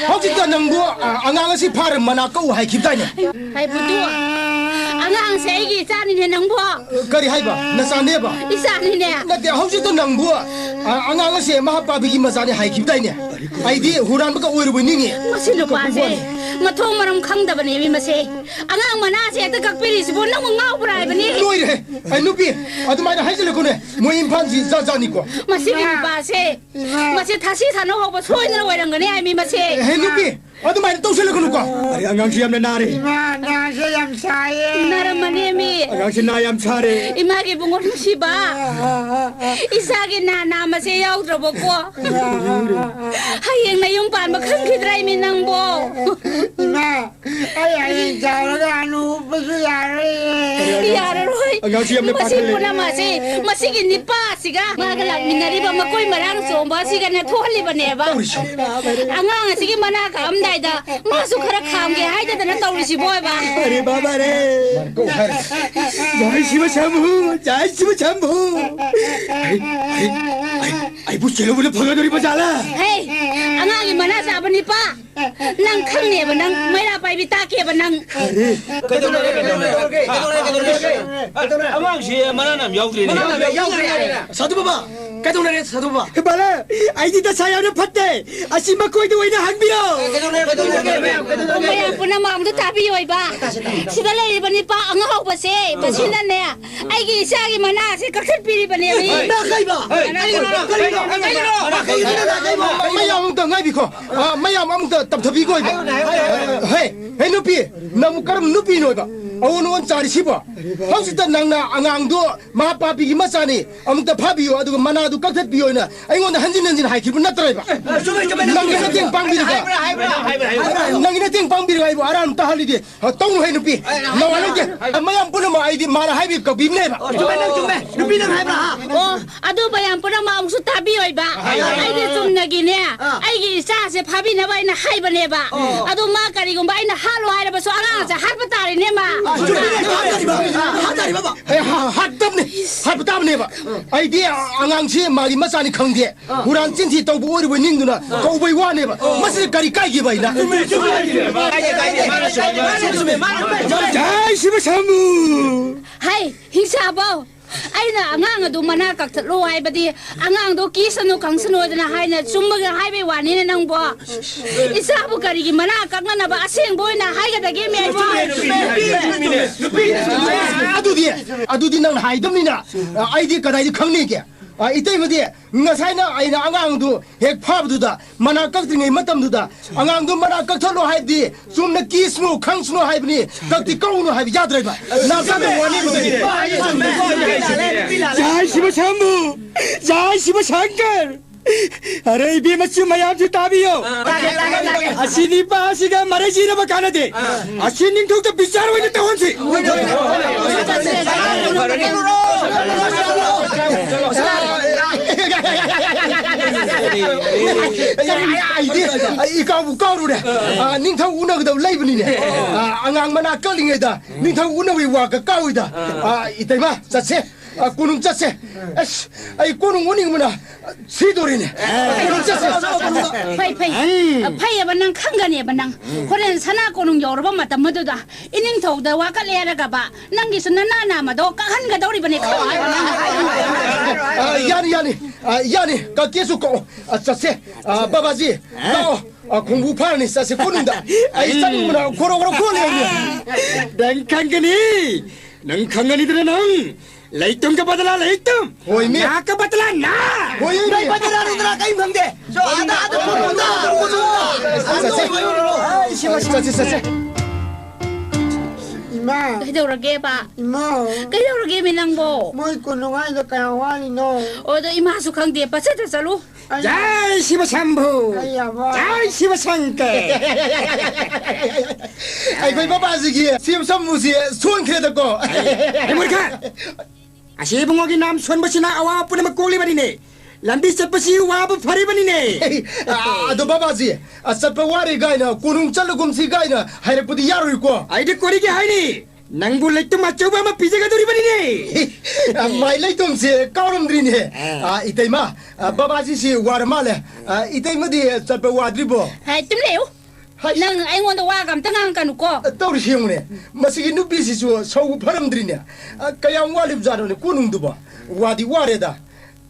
ꯍꯧꯖꯤꯛꯇ ꯅꯪꯕꯨ, ꯑ, ꯑꯉꯥꯡ ꯑꯁꯤ ꯐꯥꯔ ꯃꯅꯥ ꯀꯛꯎ ꯍꯥꯏꯈꯤꯕꯗꯥꯏꯅꯦ? ꯍꯥꯏ ꯕꯨꯗꯨ, ꯑꯉꯥꯡꯁꯦ ꯑꯩꯒꯤ ꯏꯆꯥꯅꯤꯅꯦ ꯅꯪꯕꯣ꯫ ꯀꯔꯤ ꯍꯥꯏꯕ? ꯅꯆꯥꯅꯦꯕ? ꯏꯆꯥꯅꯤꯅꯦ꯫ ꯅꯠꯇꯦ, ꯍꯧꯖꯤꯛꯇ ꯅꯪꯕꯨ, ꯑ, ꯑꯉꯥꯡ ꯑꯁꯦ ꯃꯍꯥꯄꯥꯕꯤꯒꯤ ꯃꯆꯥꯅꯤ ꯍꯥꯏꯈꯤꯕꯗꯥꯏꯅꯦ? ꯑꯩꯗꯤ ꯍꯨꯔꯥꯟꯕꯒ ꯑꯣꯏꯔꯨꯕ ꯅꯤꯡꯉꯤ꯫ ꯃꯁꯤ ꯅꯨꯄꯥꯁꯦ ꯃꯊꯣꯡ ꯃꯔꯝ ꯈꯪꯗꯕꯅꯦꯃꯤ ꯃꯁꯦ꯫ ꯑꯉꯥꯡ ꯃꯅꯥꯁꯦ ꯍꯦꯛꯇ ꯀꯛꯄꯤꯔꯤꯁꯤꯕꯨ ꯅꯪꯕꯨ ꯉꯥꯎꯕ꯭ꯔꯥ ꯍꯥꯏꯕꯅꯤ? ꯂꯣꯏꯔꯦꯍꯦ! ꯑꯦ, ꯅꯨꯄꯤ, ꯑꯗꯨꯃꯥꯏꯅ ꯍꯥꯏꯖꯤꯜꯂꯛꯀꯅꯨꯅꯦ꯫ ꯃꯣꯏ ꯏꯝꯐꯥꯜꯁꯤ ꯖꯥꯠ ꯖꯥꯠꯅꯤꯀꯣ꯫ ꯃꯁꯤꯒꯤ ꯅꯨꯄꯥꯁꯦ, ꯃꯁꯤ ꯊꯥꯁꯤ ꯊꯥꯅꯧ ꯍꯧꯕ ꯁꯣꯏꯗꯅ ꯑꯣꯏꯔꯝꯒꯅꯤ ꯍꯥꯏꯃꯤ ꯃꯁꯦ꯫ ꯍꯦ, ꯅꯨꯄꯤ, ꯑꯗꯨꯃꯥꯏꯅ ꯇꯧꯁꯤꯜꯂꯛꯀꯅꯨꯀꯣ꯫ ꯑꯔꯦ, ꯑꯉꯥꯡꯁꯤ ꯌꯥꯝꯅ ꯅꯥꯔꯦ꯫ ꯏꯃꯥ, ꯅꯥꯁꯦ ꯌꯥꯝ ꯁꯥꯏꯌꯦ꯫ ꯅꯥꯔꯝꯃꯅꯦꯃꯤ꯫ ꯑꯉꯥꯡꯁꯤ ꯅꯥ ꯌꯥꯝ ꯁꯥꯔꯦ꯫ ꯏꯃꯥꯒꯤ ꯏꯕꯨꯡꯉꯣ ꯅꯨꯡꯁꯤꯕ, ꯏꯆꯥꯒꯤ ꯅꯥ ꯅꯥꯝꯃꯁꯦ ꯌꯥꯎꯗ꯭ꯔꯕꯀꯣ꯫ ꯍꯌꯦꯡ ꯅꯌꯨꯝ ꯄꯥꯟꯕ ꯈꯪꯈꯤꯗ꯭ꯔꯥ ꯏꯃꯤ ꯅꯪꯕꯣ? ꯏꯃꯥ, ꯑꯩ ꯍꯌꯦꯡ ꯆꯥꯎꯔꯒ ꯍꯅꯨꯕꯁꯨ ꯌꯥꯔꯣꯏꯌꯦ꯫ ꯌꯥꯔꯔꯣꯏ꯫ ꯑꯉꯥꯡꯁꯤ ꯌꯥꯝꯅ ꯃꯁꯤ ꯄꯥꯈꯠꯂꯦ꯫ ꯄꯨꯝꯅꯃꯛ ꯑꯁꯤ ꯃꯁꯤꯒꯤ ꯅꯤꯄꯥ ꯑꯁꯤꯒ ꯃꯥꯒ ꯂꯥꯛꯃꯤꯟꯅꯔꯤꯕ ꯃꯀꯣꯏ ꯃꯔꯥꯡ ꯆꯣꯡꯕ ꯑꯁꯤꯒꯅ ꯊꯣꯛꯍꯜꯂꯤꯕꯅꯦꯕ꯫ ꯇꯧꯔꯤꯁꯤ꯫ ꯑꯉꯥꯡ ꯑꯁꯤꯒꯤ ꯃꯅꯥ ꯀꯛꯑꯝꯗꯥꯏꯗ ꯃꯥꯁꯨ ꯈꯔ ꯈꯥꯝꯒꯦ ꯍꯥꯏꯗꯗꯅ ꯇꯧꯔꯤꯁꯤꯕꯣꯕ꯫ ꯑꯔꯦ ꯕꯥꯕꯥ ꯔꯦ꯫ ꯖꯥꯏ ꯁꯤꯕ ꯁꯝꯕꯨ, ꯖꯥꯏ ꯁꯤꯕ ꯁꯝꯕꯨ꯫ ꯑꯩ, ꯑꯩ, ꯑꯩ, ꯑꯩꯕꯨ ꯆꯦꯜꯍꯧꯕꯅ ꯐꯒꯗꯧꯔꯤꯕ ꯖꯥꯠꯂꯥ? ꯍꯦ, ꯑꯉꯥꯡꯒꯤ ꯃꯅꯥ ꯆꯥꯕ ꯅꯤꯄꯥ, ꯅꯪ ꯈꯪꯅꯦꯕ ꯅꯪ, ꯃꯩꯔꯥ ꯄꯥꯏꯕꯤ ꯇꯥꯛꯀꯦꯕ ꯅꯪ꯫ ꯑꯔꯦ꯫ ꯀꯩꯗꯧꯔꯒꯦ, ꯀꯩꯗꯧꯔꯒꯦ, ꯀꯩꯗꯧꯔꯒꯦ, ꯀꯩꯗꯧꯔꯒꯦ? ꯑꯉꯥꯡꯁꯤ ꯃꯅꯥ ꯅꯥꯝ ꯌꯥꯎꯗ꯭ꯔꯤꯅꯦ꯫ ꯃꯅꯥ ꯅꯥꯝ ꯌꯥꯎꯗ꯭ꯔꯤꯅꯦ꯫ ꯁꯥꯗꯨ ꯕꯥꯕꯥ, ꯀꯩꯗꯧꯅꯔꯦ ꯁꯥꯗꯧꯕ? ꯕꯥꯂꯥ, ꯑꯩꯗꯤ ꯗꯁꯥ ꯌꯥꯝꯅ ꯐꯠꯇꯦ꯫ ꯑꯁꯤ ꯃꯈꯣꯏꯗ ꯑꯣꯏꯅ ꯍꯪꯕꯤꯔꯣ꯫ ꯀꯩꯗꯧꯅꯔꯦ, ꯀꯩꯗꯧꯅꯔꯦ, ꯃꯌꯥꯝ, ꯀꯩꯗꯧꯅꯔꯦ? ꯃꯌꯥꯝ ꯄꯨꯝꯅꯃꯛ ꯑꯝꯇ ꯇꯥꯕꯤꯌꯣ ꯏꯕ꯫ ꯁꯤꯗ ꯂꯩꯔꯤꯕ ꯅꯤꯄꯥ ꯑꯉꯥꯎꯕꯁꯦ, ꯃꯁꯤꯅꯅꯦ, ꯑꯩꯒꯤ ꯏꯆꯥꯒꯤ ꯃꯅꯥꯁꯦ ꯀꯛꯊꯠꯄꯤꯔꯤꯕꯅꯦ꯫ ꯍꯩ! ꯅꯥꯈꯩꯕ! ꯍꯩ! ꯀꯔꯤꯅꯣ? ꯀꯔꯤꯅꯣ? ꯀꯔꯤꯅꯣ? ꯅꯥꯈꯩꯕ! ꯃꯌꯥꯝ ꯑꯃꯨꯛꯇ ꯉꯥꯏꯕꯤꯈꯣ꯫ ꯑ, ꯃꯌꯥꯝ ꯑꯃꯨꯛꯇ ꯇꯞꯊꯕꯤꯈꯣ ꯏꯕ꯫ ꯍꯥꯏꯌꯨꯅꯦ, ꯍꯥꯏꯌꯨꯅꯦ, ꯍꯥꯏꯌꯨꯅꯦ꯫ ꯍꯦ! ꯍꯦ ꯅꯨꯄꯤ, ꯅꯪꯕꯨ ꯀꯔꯝꯕ ꯅꯨꯄꯤꯅꯣ ꯏꯕ? ꯑꯑꯣꯟ ꯑꯑꯣꯟ ꯆꯥꯔꯤꯁꯤꯕꯣ? ꯍꯧꯖꯤꯛꯇ ꯅꯪꯅ ꯑꯉꯥꯡꯗꯣ ꯃꯍꯥ ꯄꯥꯄꯤꯒꯤ ꯃꯆꯥꯅꯤ, ꯑꯃꯨꯛꯇ ꯐꯥꯕꯤꯌꯨ, ꯑꯗꯨꯒ ꯃꯅꯥꯗꯨ ꯀꯛꯊꯠꯄꯤꯌꯨ ꯍꯥꯏꯅ ꯑꯩꯉꯣꯟꯗ ꯍꯟꯖꯤꯟ ꯍꯟꯖꯤꯟ ꯍꯥꯏꯈꯤꯕ ꯅꯠꯇ꯭ꯔꯣ ꯏꯕ? ꯑꯦ, ꯆꯨꯝꯃꯦ, ꯆꯨꯝꯃꯦ, ꯅꯪꯒꯤ ꯆꯨꯝꯃꯦ꯫ ꯅꯇꯦꯡ ꯄꯥꯡꯕꯤꯔꯒ, ꯍꯥꯏꯕ꯭ꯔꯥ, ꯍꯥꯏꯕ꯭ꯔꯥ, ꯍꯥꯏꯕ꯭ꯔꯥ, ꯍꯥꯏꯕ꯭ꯔꯥ? ꯅꯪꯒꯤ ꯅꯇꯦꯡ ꯄꯥꯡꯕꯤꯔꯒ ꯑꯩꯕꯨ ꯑꯔꯥꯟꯕ ꯇꯥꯍꯜꯂꯤꯗꯤ꯫ ꯑ, ꯇꯧꯅꯨ ꯍꯦ ꯅꯨꯄꯤ, ꯍꯥꯏ, ꯍꯥꯏ, ꯅꯋꯥ ꯍꯥꯏ, ꯂꯧꯗꯦ꯫ ꯍꯥꯏ, ꯍꯥꯏ꯫ ꯃꯌꯥꯝ ꯄꯨꯝꯅꯃꯛ ꯑꯩꯗꯤ ꯃꯥꯅ ꯍꯥꯏꯕꯤ ꯀꯛꯄꯤꯕꯅꯦꯕ꯫ ꯑꯣ, ꯆꯨꯝꯃꯦ, ꯅꯪ ꯆꯨꯝꯃꯦ꯫ ꯅꯨꯄꯤ ꯅꯪ ꯍꯥꯏꯕ꯭ꯔꯥ, ꯍꯥ? ꯑꯣ, ꯑꯗꯨ ꯃꯌꯥꯝ ꯄꯨꯝꯅꯃꯛ ꯑꯃꯨꯛꯁꯨ ꯇꯥꯕꯤꯌꯣ ꯏꯕ꯫ ꯍꯥꯏ, ꯍꯥꯏ, ꯍꯥꯏ꯫ ꯑꯩꯗꯤ ꯆꯨꯝꯅꯒꯤꯅꯦ, ꯑꯥ꯫ ꯑꯩꯒꯤ ꯏꯆꯥꯁꯦ ꯐꯥꯕꯤꯅꯕ ꯑꯩꯅ ꯍꯥꯏꯕꯅꯦꯕ꯫ ꯑꯣ꯫ ꯑꯗꯨ ꯃꯥ ꯀꯔꯤꯒꯨꯝꯕ ꯑꯩꯅ ꯍꯥꯠꯂꯣ ꯍꯥꯏꯔꯕꯁꯨ ꯑꯉꯥꯡꯁꯦ ꯍꯥꯠꯄ ꯇꯥꯔꯦꯅꯦ ꯃꯥ꯫ ꯑꯥ, ꯆꯨꯝꯃꯦ, ꯅꯪ ꯍꯥꯠꯇꯥꯔꯤꯕ, ꯍꯥꯠꯇꯥꯔꯤꯕ, ꯍꯥꯠꯇꯥꯔꯤꯕ꯫ ꯑꯦ, ꯍꯥ-, ꯍꯥꯠꯇꯕꯅꯦ, ꯍꯥꯠꯄ ꯇꯥꯕꯅꯦꯕ꯫ ꯑꯩꯗꯤ ꯑꯉꯥꯡꯁꯤ ꯃꯥꯒꯤ ꯃꯆꯥꯅꯤ ꯈꯪꯗꯦ꯫ ꯑꯥ꯫ ꯍꯨꯔꯥꯟ ꯆꯤꯟꯊꯤ ꯇꯧꯕ ꯑꯣꯏꯔꯨꯕꯩ ꯅꯤꯡꯗꯨꯅ ꯀꯧꯕꯩ ꯋꯥꯅꯦꯕ꯫ ꯑꯣ꯫ ꯃꯁꯤꯗ ꯀꯔꯤ ꯀꯥꯏꯒꯦꯕ ꯑꯩꯅ? ꯆꯨꯝꯃꯦ, ꯆꯨꯝꯃꯦ, ꯆꯨꯝꯃꯦ꯫ ꯀꯥꯏꯗꯦ, ꯀꯥꯏꯗꯦ꯫ ꯃꯥꯅ ꯆꯨꯝꯃꯦ, ꯃꯥꯅ ꯆꯨꯝꯃꯦ, ꯃꯥꯅ ꯆꯨꯝꯃꯦ꯫ ꯖꯥꯏ ꯁꯤꯕ ꯁꯥꯃꯨ꯫ ꯍꯥꯏ, ꯍꯤꯡꯁꯥꯕꯧ꯫ ꯑꯩꯅ ꯑꯉꯥꯡ ꯑꯗꯨ ꯃꯅꯥ ꯀꯛꯊꯠꯂꯣ ꯍꯥꯏꯕꯗꯤ ꯑꯉꯥꯡꯗꯣ ꯀꯤꯁꯅꯨ ꯈꯪꯁꯅꯨꯗꯅ ꯍꯥꯏꯅ ꯆꯨꯝꯕꯒ ꯍꯥꯏꯕꯩ ꯋꯥꯅꯤꯅꯦ ꯅꯪꯕꯣ꯫ ꯏꯆꯥꯕꯨ ꯀꯔꯤꯒꯤ ꯃꯅꯥ ꯀꯛꯅꯅꯕ ꯑꯁꯦꯡꯕ ꯑꯣꯏꯅ ꯍꯥꯏꯒꯗꯒꯦ ꯃꯤ ꯑꯩꯕꯣ? ꯆꯨꯝꯃꯦ, ꯆꯨꯝꯃꯦ, ꯆꯨꯝꯃꯦ, ꯆꯨꯝꯃꯦ꯫ ꯑꯗꯨꯗꯤ, ꯑꯗꯨꯗꯤ ꯅꯪꯅ ꯍꯥꯏꯗꯕꯅꯤꯅ ꯑꯩꯗꯤ ꯀꯗꯥꯏꯗ ꯈꯪꯅꯤꯒꯦ? ꯑ, ꯏꯇꯩꯃꯗꯤ, ꯉꯁꯥꯏꯅ ꯑꯩꯅ ꯑꯉꯥꯡꯗꯨ ꯍꯦꯛ ꯐꯥꯕꯗꯨꯗ, ꯃꯅꯥ ꯀꯛꯇ꯭ꯔꯤꯉꯩ ꯃꯇꯝꯗꯨꯗ, ꯑꯉꯥꯡꯗꯨ ꯃꯅꯥ ꯀꯛꯊꯠꯂꯣ ꯍꯥꯏꯕꯗꯤ, ꯆꯨꯝꯅ ꯀꯤꯁꯅꯨ, ꯈꯪꯁꯅꯨ ꯍꯥꯏꯕꯅꯤ, ꯀꯛꯇꯤ ꯀꯛꯎꯅꯨ ꯍꯥꯏꯕ ꯌꯥꯗ꯭ꯔꯦꯕ꯫ ꯅꯥꯆꯥꯗ ꯋꯥꯅꯤ ꯃꯗꯨꯗꯤ꯫ ꯖꯥꯏ ꯁꯤꯕ ꯁꯥꯃꯨ, ꯖꯥꯏ ꯁꯤꯕ ꯁꯪꯀꯔ꯫ ꯑꯔꯦ, ꯏꯕꯦꯝꯃꯁꯨ ꯃꯌꯥꯝꯁꯨ ꯇꯥꯕꯤꯌꯣ꯫ ꯇꯥꯒꯦ, ꯇꯥꯒꯦ, ꯇꯥꯒꯦ꯫ ꯑꯁꯤ ꯅꯤꯄꯥ ꯑꯁꯤꯒ ꯃꯔꯩ ꯆꯤꯅꯕ ꯀꯥꯟꯅꯗꯦ꯫ ꯑꯥ꯫ ꯑꯁꯤ ꯅꯤꯡꯊꯧꯗ ꯕꯤꯆꯥꯔ ꯑꯣꯏꯅ ꯇꯧꯍꯟꯁꯤ꯫ ꯑꯩꯗꯤ, ꯑꯩ ꯏꯀꯥꯎꯕꯨ ꯀꯥꯎꯔꯨꯔꯦ꯫ ꯑꯥ, ꯅꯤꯡꯊꯧ ꯎꯅꯒꯗꯕ ꯂꯩꯕꯅꯤꯅꯦ꯫ ꯑꯥ, ꯑꯉꯥꯡ ꯃꯅꯥ ꯀꯛꯂꯤꯉꯩꯗ ꯅꯤꯡꯊꯧ ꯎꯅꯕꯒꯤ ꯋꯥꯒ ꯀꯥꯎꯏꯗ꯫ ꯑꯥ, ꯏꯇꯩꯃ, ꯆꯠꯁꯦ꯫ ꯑ, ꯀꯣꯅꯨꯡ ꯆꯠꯁꯦ꯫ ꯑꯁ, ꯑꯩ ꯀꯣꯅꯨꯡ ꯎꯅꯤꯡꯕꯅ ꯁꯤꯗꯣꯔꯤꯅꯦ꯫ ꯀꯣꯅꯨꯡ ꯆꯠꯁꯦ꯫ ꯐꯩ, ꯐꯩ꯫ ꯎꯝ꯫ ꯑ, ꯐꯩꯌꯦꯕ, ꯅꯪ ꯈꯪꯒꯅꯦꯕ ꯅꯪ꯫ ꯍꯣꯔꯦꯟ ꯁꯅꯥ ꯀꯣꯅꯨꯡ ꯌꯧꯔꯕ ꯃꯇꯝ ꯑꯗꯨꯗ ꯏꯅꯤꯡꯊꯧꯗ ꯋꯥꯀꯠꯂꯦ ꯍꯥꯏꯔꯒꯕ, ꯅꯪꯒꯤꯁꯨ ꯅꯅꯥ ꯅꯥꯝꯃꯗꯣ ꯀꯛꯍꯟꯒꯗꯧꯔꯤꯕꯅꯦ, ꯈꯪꯉꯦꯕ ꯅꯪ꯫ ꯑ, ꯌꯥꯅꯤ, ꯌꯥꯅꯤ꯫ ꯑ, ꯌꯥꯅꯤ꯫ ꯀꯛꯀꯦꯁꯨ ꯀꯛꯑꯣ꯫ ꯑ, ꯆꯠꯁꯦ꯫ ꯑ, ꯕꯕꯥꯖꯤ, ꯂꯥꯛꯑꯣ꯫ ꯑ, ꯈꯣꯡꯕꯨ ꯐꯥꯔꯅꯤ, ꯆꯠꯁꯦ ꯀꯣꯅꯨꯡꯗ꯫ ꯑꯩ ꯆꯠꯅꯤꯡꯕꯅ ꯈꯣꯔꯣ ꯈꯣꯔꯣ ꯈꯣꯠꯂꯦ꯫ ꯅꯪ ꯈꯪꯒꯅꯤ꯫ ꯅꯪ ꯈꯪꯒꯅꯤꯗꯅ ꯅꯪ꯫ ꯂꯩꯇꯨꯝꯒ ꯕꯗꯂꯥ ꯂꯩꯇꯨꯝ꯫ ꯍꯣꯏꯃꯤ꯫ ꯅꯥꯛꯀ ꯕꯗꯂꯥ ꯅꯥ꯫ ꯍꯣꯏꯃꯤ꯫ ꯅꯪ ꯕꯗꯂꯥ ꯅꯨꯡꯗꯂꯥ ꯀꯔꯤꯝ ꯈꯪꯗꯦ꯫ ꯆꯣ, ꯑꯥꯗ, ꯑꯥꯗ, ꯀꯣꯅꯨꯡꯗ, ꯀꯣꯅꯨꯡꯗ꯫ ꯆꯠꯁꯦ꯫ ꯑꯩ, ꯁꯤꯃ ꯆꯠꯁꯦ, ꯆꯠꯁꯦ꯫ ꯏꯃꯥ꯫ ꯀꯩꯗꯧꯔꯒꯦꯕ? ꯏꯃꯥ꯫ ꯀꯩꯗꯧꯔꯒꯦꯃꯤ ꯅꯪꯕꯣ? ꯃꯣꯏ ꯀꯣꯅꯨꯡ ꯍꯥꯏꯗꯣ ꯀꯌꯥꯝ ꯋꯥꯠꯂꯤꯅꯣ? ꯑꯣ, ꯑꯗꯣ ꯏꯃꯥꯁꯨ ꯈꯪꯗꯦ, ꯄꯠꯆꯠꯇ ꯆꯠꯂꯨ꯫ ꯑꯩ ꯖꯥꯏ ꯁꯤꯕ ꯁꯝꯚꯨ꯫ ꯑꯩ ꯌꯥꯝ ꯋꯥꯔꯦ꯫ ꯖꯥꯏ ꯁꯤꯕ ꯁꯪꯀꯔ꯫ ꯑꯩꯈꯣꯏ ꯕꯕꯥꯖꯤꯒꯤ ꯁꯤꯕ ꯁꯝꯚꯨꯁꯤ ꯁꯣꯟꯈ꯭ꯔꯦꯗꯀꯣ꯫ ꯑꯩ, ꯑꯩ ꯃꯨꯔꯈꯥ꯫ ꯑꯁꯤ ꯏꯕꯨꯡꯉꯣꯒꯤ ꯅꯥꯝ ꯁꯣꯟꯕꯁꯤꯅ ꯑꯋꯥꯕ ꯄꯨꯝꯅꯃꯛ ꯀꯣꯛꯂꯤꯕꯅꯤꯅꯦ꯫ ꯂꯝꯕꯤ ꯆꯠꯄꯁꯤ ꯋꯥꯕ ꯐꯔꯤꯕꯅꯤꯅꯦ꯫ ꯑ, ꯑꯗꯣ ꯕꯕꯥꯖꯤ, ꯑ, ꯆꯠꯄ ꯋꯥꯔꯦ ꯀꯥꯏꯅ ꯀꯣꯅꯨꯡ ꯆꯠꯂꯒꯨꯝꯁꯤ ꯀꯥꯏꯅ ꯍꯥꯏꯔꯛꯄꯗꯤ ꯌꯥꯔꯣꯏꯀꯣ꯫ ꯑꯩꯗꯤ ꯀꯣꯔꯤꯒꯦ ꯍꯥꯏꯅꯤ꯫ ꯅꯪꯕꯨ ꯂꯩꯇꯨꯝ ꯑꯆꯧꯕ ꯑꯃ ꯄꯤꯖꯒꯗꯧꯔꯤꯕꯅꯤꯅꯦ꯫ ꯑ, ꯃꯥꯏ ꯂꯩꯇꯨꯝꯁꯦ ꯀꯥꯎꯔꯝꯗ꯭ꯔꯤꯅꯦ꯫ ꯑ, ꯏꯇꯩꯃ, ꯑ, ꯕꯕꯥꯖꯤꯁꯤ ꯋꯥꯔ ꯃꯥꯜꯂꯦ꯫ ꯑ, ꯏꯇꯩꯃꯗꯤ ꯆꯠꯄ ꯋꯥꯗ꯭ꯔꯤꯕꯣ? ꯍꯥꯏ, ꯇꯨꯝ ꯂꯩꯌꯨ꯫ ꯍꯥꯏ꯫ ꯅꯪ ꯑꯩꯉꯣꯟꯗ ꯋꯥꯒ ꯑꯝꯇ ꯉꯥꯡꯉꯛꯀꯅꯨꯀꯣ꯫ ꯇꯧꯔꯤꯁꯤ ꯌꯦꯡꯉꯨꯅꯦ, ꯃꯁꯤꯒꯤ ꯅꯨꯄꯤꯁꯤꯁꯨ ꯁꯧ ꯐꯔꯝꯗ꯭ꯔꯤꯅꯦ꯫ ꯑ, ꯀꯌꯥꯝ ꯋꯥꯠꯂꯤꯕꯖꯥꯠꯅꯣꯅꯦ ꯀꯣꯅꯨꯡꯗꯨꯕꯣ? ꯋꯥꯗꯤ ꯋꯥꯔꯦꯗ꯫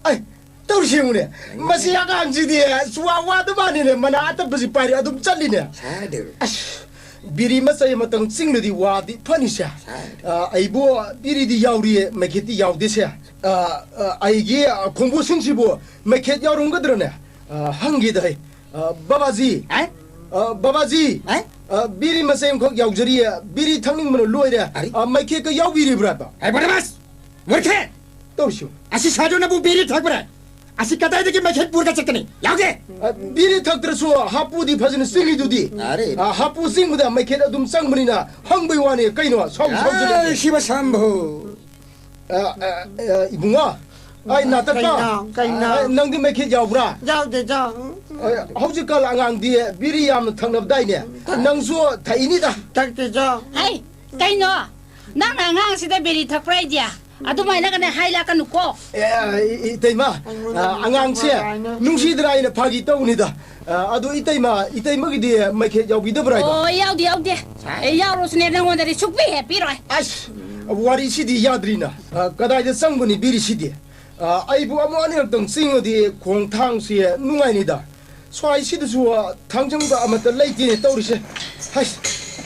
ꯑꯩ, ꯇꯧꯔꯤꯁꯤ ꯌꯦꯡꯉꯨꯅꯦ, ꯃꯁꯤ ꯑꯉꯥꯡꯁꯤꯗꯤ ꯁꯨꯋꯥ ꯋꯥꯗ ꯃꯥꯜꯂꯤꯅꯦ, ꯃꯅꯥ ꯑꯇꯞꯄꯁꯤ ꯄꯥꯏꯔꯦ ꯑꯗꯨꯝ ꯆꯠꯂꯤꯅꯦ꯫ ꯁꯥꯗꯨ꯫ ꯑꯁ, ꯕꯤꯔꯤ ꯃꯆꯩ ꯑꯃꯇꯪ ꯆꯤꯡꯂꯗꯤ ꯋꯥꯗꯤ ꯐꯅꯤꯁꯦ꯫ ꯁꯥꯗꯨ꯫ ꯑ, ꯑꯩꯕꯨ ꯕꯤꯔꯤꯗꯤ ꯌꯥꯎꯔꯤꯌꯦ, ꯃꯩꯈꯦꯠꯇꯤ ꯌꯥꯎꯗꯦꯁꯦ꯫ ꯑ, ꯑ, ꯑꯩꯒꯤ, ꯑ, ꯈꯣꯡꯕꯨꯁꯤꯡꯁꯤꯕꯨ ꯃꯩꯈꯦꯠ ꯌꯥꯎꯔꯝꯒꯗ꯭ꯔꯅꯦ? ꯑ, ꯍꯪꯒꯦꯗ ꯍꯩ꯫ ꯑ, ꯕꯕꯥꯖꯤ꯫ ꯑꯦ? ꯑ, ꯕꯕꯥꯖꯤ꯫ ꯑꯦ? ꯑ, ꯕꯤꯔꯤ ꯃꯆꯩ ꯑꯃꯈꯛ ꯌꯥꯎꯖꯔꯤꯌꯦ꯫ ꯕꯤꯔꯤ ꯊꯛꯅꯤꯡꯕꯅ ꯂꯣꯏꯔꯦ꯫ ꯑꯔꯤ? ꯑ, ꯃꯩꯈꯦꯠꯀ ꯌꯥꯎꯕꯤꯔꯤꯕ꯭ꯔꯥꯕ? ꯑꯦ, ꯕꯣꯗꯃꯥꯁ! ꯃꯨꯔꯈꯦ! ꯇꯧꯔꯤꯁꯤꯕꯨ꯫ ꯑꯁꯤ ꯁꯥꯗꯨꯅꯕꯨ ꯕꯤꯔꯤ ꯊꯛꯄ꯭ꯔꯥ? ꯑꯁꯤ ꯀꯗꯥꯏꯗꯒꯤ ꯃꯩꯈꯦꯠ ꯄꯨꯔꯒ ꯆꯠꯀꯅꯤ? ꯌꯥꯎꯗꯦ! ꯑ, ꯕꯤꯔꯤ ꯊꯛꯇ꯭ꯔꯁꯨ ꯍꯥꯄꯨꯗꯤ ꯐꯖꯅ ꯆꯤꯡꯉꯤꯗꯨꯗꯤ꯫ ꯑꯔꯦ! ꯑ, ꯍꯥꯄꯨ ꯆꯤꯡꯕꯗ ꯃꯩꯈꯦꯠ ꯑꯗꯨꯝ ꯆꯪꯕꯅꯤꯅ ꯍꯪꯕꯩ ꯋꯥꯅꯤ ꯀꯩꯅꯣ? ꯁꯥꯎ, ꯁꯥꯎꯖꯜꯂꯛꯀꯅꯨ꯫ ꯑꯥꯏ, ꯁꯤꯕ ꯁꯝꯚꯨ! ꯑ, ꯑ, ꯑ, ꯏꯕꯨꯡꯉꯣ, ꯑꯩ ꯅꯥꯇꯠꯄ꯫ ꯀꯩꯅꯣ, ꯀꯩꯅꯣ? ꯑ, ꯅꯪꯗꯤ ꯃꯩꯈꯦꯠ ꯌꯥꯎꯕ꯭ꯔꯥ? ꯌꯥꯎꯗꯦ, ꯌꯥꯎ-, ꯑ, ꯍꯧꯖꯤꯛꯀꯥꯟ ꯑꯉꯥꯡꯗꯤ ꯕꯤꯔꯤ ꯌꯥꯝꯅ ꯊꯛꯅꯕꯗꯥꯏꯅꯦ? ꯊꯛ-, ꯅꯪꯁꯨ ꯊꯛꯏꯅꯤꯗ꯫ ꯊꯛꯇꯦ, ꯌꯥꯎ꯫ ꯍꯩ, ꯀꯩꯅꯣ? ꯅꯪꯅ ꯑꯉꯥꯡꯁꯤꯗ ꯕꯤꯔꯤ ꯊꯛꯄ꯭ꯔꯥ ꯍꯥꯏꯗꯤ? ꯑꯗꯨꯃꯥꯏꯅꯒꯅꯦ ꯍꯥꯏ ꯂꯥꯛꯀꯅꯨꯀꯣ꯫ ꯑꯦ, ꯏ-, ꯏꯇꯩꯃ, ꯑ, ꯑꯉꯥꯡꯁꯦ ꯅꯨꯡꯁꯤꯗꯅ ꯑꯩꯅ ꯐꯥꯒꯤ ꯇꯧꯅꯤꯗ꯫ ꯑ, ꯑꯗꯨ ꯏꯇꯩꯃ, ꯏꯇꯩꯃꯒꯤꯗꯤ ꯃꯩꯈꯦꯠ ꯌꯥꯎꯕꯤꯗꯕ꯭ꯔꯥ ꯍꯥꯏꯕ? ꯑꯣ, ꯌꯥꯎꯗꯦ, ꯌꯥꯎꯗꯦ꯫ ꯑꯦ, ꯌꯥꯎꯔꯁꯨꯅꯦ, ꯅꯪꯉꯣꯟꯗꯗꯤ ꯁꯨꯛꯄꯤ ꯍꯦꯛ ꯄꯤꯔꯣꯏ꯫ ꯑꯁ, ꯋꯥꯔꯤꯁꯤꯗꯤ ꯌꯥꯗ꯭ꯔꯤꯅ꯫ ꯑ, ꯀꯗꯥꯏꯗ ꯆꯪꯒꯅꯤ ꯕꯤꯔꯤꯁꯤꯗꯤ? ꯑ, ꯑꯩꯕꯨ ꯑꯃꯨꯛ ꯑꯅꯤꯔꯛꯇꯪ ꯆꯤꯡꯉꯗꯤ ꯈꯣꯡ ꯊꯥꯡꯁꯤ ꯅꯨꯡꯉꯥꯏꯅꯤꯗ꯫ ꯁ꯭ꯋꯥꯏꯁꯤꯗꯁꯨ, ꯑ, ꯊꯥꯡꯖꯝꯒ ꯑꯃꯠꯇ ꯂꯩꯇꯦꯅꯦ ꯇꯧꯔꯤꯁꯦ꯫ ꯍꯩꯁ,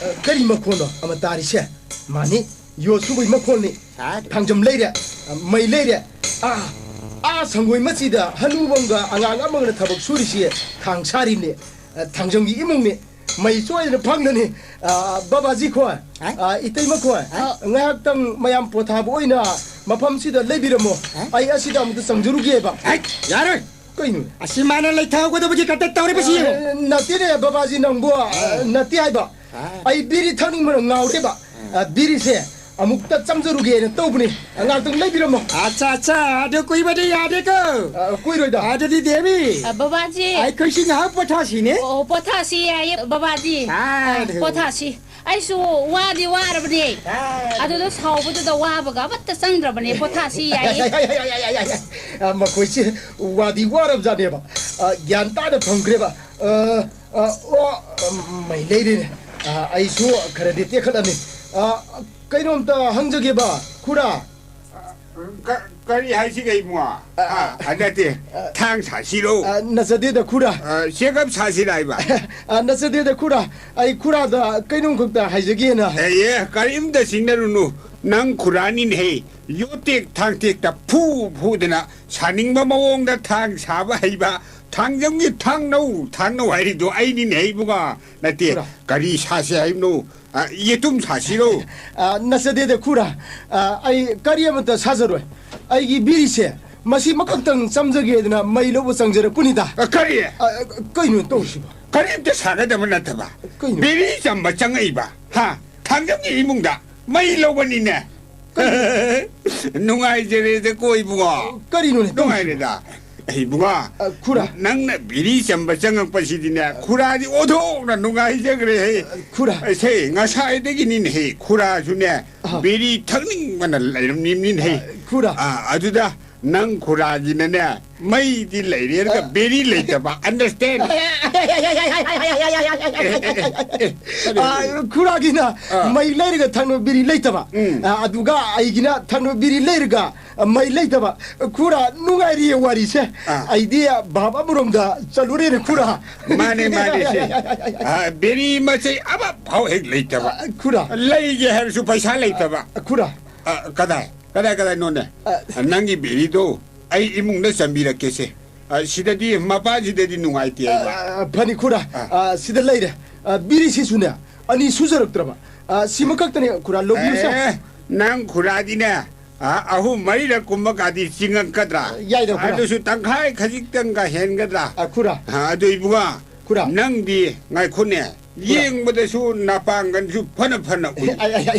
ꯑ, ꯀꯔꯤ ꯃꯈꯣꯟꯅꯣ ꯑꯃ ꯇꯥꯔꯤꯁꯦ? ꯃꯥꯅꯤ, ꯌꯣꯠ ꯁꯨꯕꯒꯤ ꯃꯈꯣꯜꯅꯤ꯫ ꯁꯥꯗ꯭ꯔꯦ꯫ ꯊꯥꯡꯖꯝ ꯂꯩꯔꯦ, ꯑ, ꯃꯩ ꯂꯩꯔꯦ꯫ ꯑꯥ, ꯑꯥ ꯁꯪꯒꯣꯏ ꯃꯆꯤꯗ ꯍꯅꯨꯕ ꯑꯃꯒ ꯑꯉꯥꯡ ꯑꯃꯒꯅ ꯊꯕꯛ ꯁꯨꯔꯤꯁꯤ ꯊꯥꯡ ꯁꯥꯔꯤꯅꯦ꯫ ꯑ, ꯊꯥꯡꯖꯝꯒꯤ ꯏꯃꯨꯡꯅꯤ꯫ ꯃꯩ ꯁꯣꯏꯗꯅ ꯐꯪꯂꯅꯤ꯫ ꯑ, ꯕꯕꯥꯖꯤ ꯈꯣꯏ, ꯍꯥꯏ? ꯑ, ꯏꯇꯩꯃ ꯈꯣꯏ, ꯍꯥꯏ? ꯉꯥꯏꯍꯥꯛꯇꯪ ꯃꯌꯥꯝ ꯄꯣꯊꯥꯕ ꯑꯣꯏꯅ ꯃꯐꯝꯁꯤꯗ ꯂꯩꯕꯤꯔꯝꯃꯣ꯫ ꯍꯥꯏ? ꯑꯩ ꯑꯁꯤꯗ ꯑꯃꯨꯛꯇ ꯆꯪꯖꯔꯨꯒꯦꯕ꯫ ꯍꯥꯏ, ꯌꯥꯔꯣꯏ꯫ ꯀꯩꯅꯣ? ꯑꯁꯤ ꯃꯥꯅ ꯂꯩꯊꯍꯧꯒꯗꯕꯒꯤ ꯀꯟꯇꯦꯛ ꯇꯧꯔꯤꯕꯁꯤ ꯌꯦꯡꯉꯨ꯫ ꯑ, ꯅꯠꯇꯦꯅꯦ ꯕꯕꯥꯖꯤ ꯅꯪꯕꯨ, ꯑ, ꯑꯥ꯫ ꯅꯠꯇꯦ ꯍꯥꯏꯕ꯫ ꯑꯥ꯫ ꯑꯩ ꯕꯤꯔꯤ ꯊꯛꯅꯤꯡꯕꯅ ꯉꯥꯎꯔꯦꯕ꯫ ꯑꯥ꯫ ꯑ, ꯕꯤꯔꯤꯁꯦ ꯑꯃꯨꯛꯇ ꯆꯝꯖꯔꯨꯒꯦꯅ ꯇꯧꯕꯅꯤ꯫ ꯉꯥꯛꯇꯪ ꯂꯩꯕꯤꯔꯝꯃꯣ꯫ ꯑꯠꯆꯥ, ꯑꯠꯆꯥ, ꯑꯗꯨ ꯀꯨꯏꯕꯗꯤ ꯌꯥꯗꯦꯀꯣ꯫ ꯑ, ꯀꯨꯏꯔꯣꯏꯗ꯫ ꯑꯗꯨꯗꯤ ꯗꯦꯕꯤ, ꯑ, ꯕꯕꯥꯖꯤ꯫ ꯑꯩꯈꯣꯏꯁꯤ ꯉꯥꯏꯍꯥꯛ ꯄꯣꯊꯥꯁꯤꯅꯦ꯫ ꯑꯣ, ꯄꯣꯊꯥꯁꯤ ꯌꯥꯏꯌꯦ, ꯕꯕꯥꯖꯤ꯫ ꯑꯥ꯫ ꯑ, ꯄꯣꯊꯥꯁꯤ꯫ ꯑꯩꯁꯨ ꯋꯥꯗꯤ ꯋꯥꯔꯕꯅꯦ꯫ ꯑꯥ꯫ ꯑꯗꯨꯗ ꯁꯥꯎꯕꯗꯨꯗ ꯋꯥꯕꯒ ꯑꯃꯠꯇ ꯆꯪꯗ꯭ꯔꯕꯅꯦ꯫ ꯄꯣꯊꯥꯁꯤ ꯌꯥꯏꯌꯦ꯫ ꯑ, ꯃꯈꯣꯏꯁꯦ ꯋꯥꯗꯤ ꯋꯥꯔꯕꯖꯥꯠꯅꯦꯕ꯫ ꯑ, ꯒ꯭ꯌꯥꯟ ꯇꯥꯅ ꯐꯝꯈ꯭ꯔꯦꯕ꯫ ꯑ, ꯑ, ꯑꯣ, ꯃꯩ ꯂꯩꯔꯦꯅꯦ꯫ ꯑ, ꯑꯩꯁꯨ ꯈꯔꯗꯤ ꯇꯦꯛꯈꯠꯂꯝꯃꯤ꯫ ꯑ, ꯀꯩꯅꯣꯝꯇ ꯍꯪꯖꯒꯦꯕ, ꯈꯨꯔꯥ꯫ ꯀ-, ꯀꯔꯤ ꯍꯥꯏꯁꯤꯒꯦ, ꯏꯕꯨꯡꯉꯣ? ꯑ, ꯍꯥ? ꯑ, ꯅꯠꯇꯦ, ꯑ, ꯊꯥꯡ ꯁꯥꯁꯤꯔꯣ? ꯑ, ꯅꯠꯆꯗꯦꯗ, ꯈꯨꯔꯥ꯫ ꯑ, ꯆꯦꯒꯞ ꯁꯥꯁꯤꯔ ꯍꯥꯏꯕ? ꯑ, ꯅꯠꯆꯗꯦꯗ, ꯈꯨꯔꯥ꯫ ꯑꯩ ꯈꯨꯔꯥꯗ ꯀꯩꯅꯣꯝꯈꯛꯇ ꯍꯥꯏꯖꯒꯦꯅ꯫ ꯑꯦ, ꯑꯦ, ꯀꯔꯤꯝꯇ ꯆꯤꯡꯅꯔꯨꯅꯨ꯫ ꯅꯪ ꯈꯨꯔꯥꯅꯤꯅꯦꯍꯦ꯫ ꯌꯣꯠꯇꯦꯛ ꯊꯥꯡꯇꯦꯛꯇ ꯐꯨ ꯐꯨꯗꯅ ꯁꯥꯅꯤꯡꯕ ꯃꯑꯣꯡꯗ ꯊꯥꯡ ꯁꯥꯕ ꯍꯩꯕ, ꯊꯥꯡꯖꯝꯒꯤ ꯊꯥꯡꯅꯧ, ꯊꯥꯡꯅꯧ ꯍꯥꯏꯔꯤꯗꯣ ꯑꯩꯅꯤꯅꯦꯍꯦ, ꯏꯕꯨꯡꯉꯣ꯫ ꯅꯠꯇꯦ, ꯈꯨꯔꯥ꯫ ꯀꯔꯤ ꯁꯥꯁꯦ ꯍꯥꯏꯕꯅꯣ? ꯑ, ꯌꯦꯇꯨꯝ ꯁꯥꯁꯤꯔꯣ? ꯑ, ꯅꯠꯆꯗꯦꯗ, ꯈꯨꯔꯥ꯫ ꯑ, ꯑꯩ ꯀꯔꯤ ꯑꯃꯠꯇ ꯁꯥꯖꯔꯣꯏ꯫ ꯑꯩꯒꯤ ꯕꯤꯔꯤꯁꯦ ꯃꯁꯤ ꯑꯃꯈꯛꯇꯪ ꯆꯝꯖꯒꯦꯗꯅ ꯃꯩ ꯂꯧꯕ ꯆꯪꯖꯔꯛꯄꯅꯤꯗ꯫ ꯑ, ꯀꯔꯤ? ꯑ, ꯑ, ꯀꯩꯅꯣ ꯇꯧꯔꯤꯁꯤꯕꯣ? ꯀꯔꯤꯝꯇ ꯁꯥꯒꯗꯕ ꯅꯠꯇꯕ? ꯀꯩꯅꯣ? ꯕꯤꯔꯤ ꯆꯝꯕ ꯆꯪꯉꯛꯏꯕ? ꯍꯥ? ꯊꯥꯡꯖꯝꯒꯤ ꯏꯃꯨꯡꯗ ꯃꯩ ꯂꯧꯕꯅꯤꯅꯦ꯫ ꯀꯩꯅꯣ? ꯅꯨꯡꯉꯥꯏꯖꯔꯦꯗꯀꯣ, ꯏꯕꯨꯡꯉꯣ꯫ ꯀꯔꯤꯅꯣꯅꯦ ꯇꯧꯔꯤꯁꯤꯕꯣ? ꯅꯨꯡꯉꯥꯏꯔꯦꯗ꯫ ꯑꯩ ꯏꯕꯨꯡꯉꯣ, ꯑ, ꯈꯨꯔꯥ꯫ ꯅꯪꯅ ꯕꯤꯔꯤ ꯆꯝꯕ ꯆꯪꯉꯛꯄꯁꯤꯗꯤꯅꯦ, ꯈꯨꯔꯥꯗꯤ ꯑꯣꯟꯊꯣꯛꯅ ꯅꯨꯡꯉꯥꯏꯖꯈ꯭ꯔꯦꯍꯦ꯫ ꯑ, ꯈꯨꯔꯥ꯫ ꯑꯁꯦ, ꯉꯁꯥꯏꯗꯒꯤꯅꯤꯅꯦꯍꯦ, ꯈꯨꯔꯥꯁꯨꯅꯦ, ꯑꯍ꯫ ꯕꯤꯔꯤ ꯊꯛꯅꯤꯡ ꯉꯟꯅ ꯂꯩꯔꯝꯃꯤꯅꯤꯅꯦ꯫ ꯈꯨꯔꯥ꯫ ꯑꯥ, ꯑꯗꯨꯗ ꯅꯪ ꯈꯨꯔꯥꯒꯤꯅꯅꯦ, ꯃꯩꯗꯤ ꯂꯩꯔꯦ, ꯑꯗꯨꯒ ꯑ, ꯕꯦꯔꯤ ꯂꯩꯇꯕ꯫ Understand? ꯑ, ꯈꯨꯔꯥꯒꯤꯅ ꯑ, ꯃꯩ ꯂꯩꯔꯒ ꯊꯛꯅꯕ ꯕꯤꯔꯤ ꯂꯩꯇꯕ꯫ ꯎꯝ꯫ ꯑ, ꯑꯗꯨꯒ ꯑꯩꯒꯤꯅ ꯊꯛꯅꯕ ꯕꯤꯔꯤ ꯂꯩꯔꯒ, ꯑ, ꯃꯩ ꯂꯩꯇꯕ꯫ ꯈꯨꯔꯥ, ꯅꯨꯡꯉꯥꯏꯔꯤꯌꯦ ꯋꯥꯔꯤꯁꯦ꯫ ꯑ꯫ ꯑꯩꯗꯤ ꯚꯥꯞ ꯑꯃꯔꯣꯝꯗ ꯆꯠꯂꯨꯔꯦꯅꯦ, ꯈꯨꯔꯥ꯫ ꯃꯥꯅꯦ, ꯃꯥꯅꯦ, ꯁꯦ꯫ ꯑ, ꯕꯤꯔꯤ ꯃꯆꯩ ꯑꯃꯐꯥꯎ ꯍꯦꯛ ꯂꯩꯇꯕ꯫ ꯑ, ꯈꯨꯔꯥ꯫ ꯂꯩꯒꯦ ꯍꯥꯏꯔꯁꯨ ꯄꯩꯁꯥ ꯂꯩꯇꯕ꯫ ꯑ, ꯈꯨꯔꯥ꯫ ꯑ, ꯀꯗꯥꯏ? ꯀꯗꯥꯏ, ꯀꯗꯥꯏꯅꯣꯅꯦ? ꯑ, ꯅꯪꯒꯤ ꯕꯤꯔꯤꯗꯣ ꯑꯩ ꯏꯃꯨꯡꯗ ꯆꯟꯕꯤꯔꯛꯀꯦꯁꯦ꯫ ꯑ, ꯁꯤꯗꯗꯤ, ꯃꯄꯥꯟꯁꯤꯗꯗꯤ ꯅꯨꯡꯉꯥꯏꯇꯦ ꯍꯥꯏꯕ꯫ ꯑ, ꯐꯅꯤ ꯈꯨꯔꯥ꯫ ꯑ꯫ ꯑ, ꯁꯤꯗ ꯂꯩꯔꯦ꯫ ꯑ, ꯕꯤꯔꯤꯁꯤꯁꯨꯅꯦ, ꯑꯅꯤ ꯁꯨꯖꯔꯛꯇ꯭ꯔꯕ꯫ ꯑ, ꯁꯤꯃꯈꯛꯇꯅꯦ ꯈꯨꯔꯥ, ꯂꯧꯕꯤꯌꯨꯁꯦ꯫ ꯑꯦ, ꯅꯪ ꯈꯨꯔꯥꯗꯤꯅꯦ, ꯑ, ꯑꯍꯨꯝ ꯃꯔꯤꯔꯛ ꯀꯨꯝꯕ ꯀꯥꯗꯤ ꯆꯤꯡꯉꯛꯀꯗ꯭ꯔꯥ? ꯌꯥꯏꯗ ꯈꯨꯔꯥ꯫ ꯑꯗꯨꯁꯨ ꯇꯪꯈꯥꯏ ꯈꯖꯤꯛꯇꯪꯒ ꯍꯦꯟꯒꯗ꯭ꯔꯥ? ꯑ, ꯈꯨꯔꯥ꯫ ꯑ, ꯑꯗꯨ ꯏꯕꯨꯡꯉꯣ, ꯈꯨꯔꯥ꯫ ꯅꯪꯗꯤ ꯉꯥꯏꯈꯣꯅꯦ, ꯈꯨꯔꯥ꯫ ꯌꯦꯡꯕꯗꯁꯨ ꯅꯄꯥꯡꯒꯜꯁꯨ ꯐꯅ ꯐꯅ ꯎꯏ꯫ ꯑ,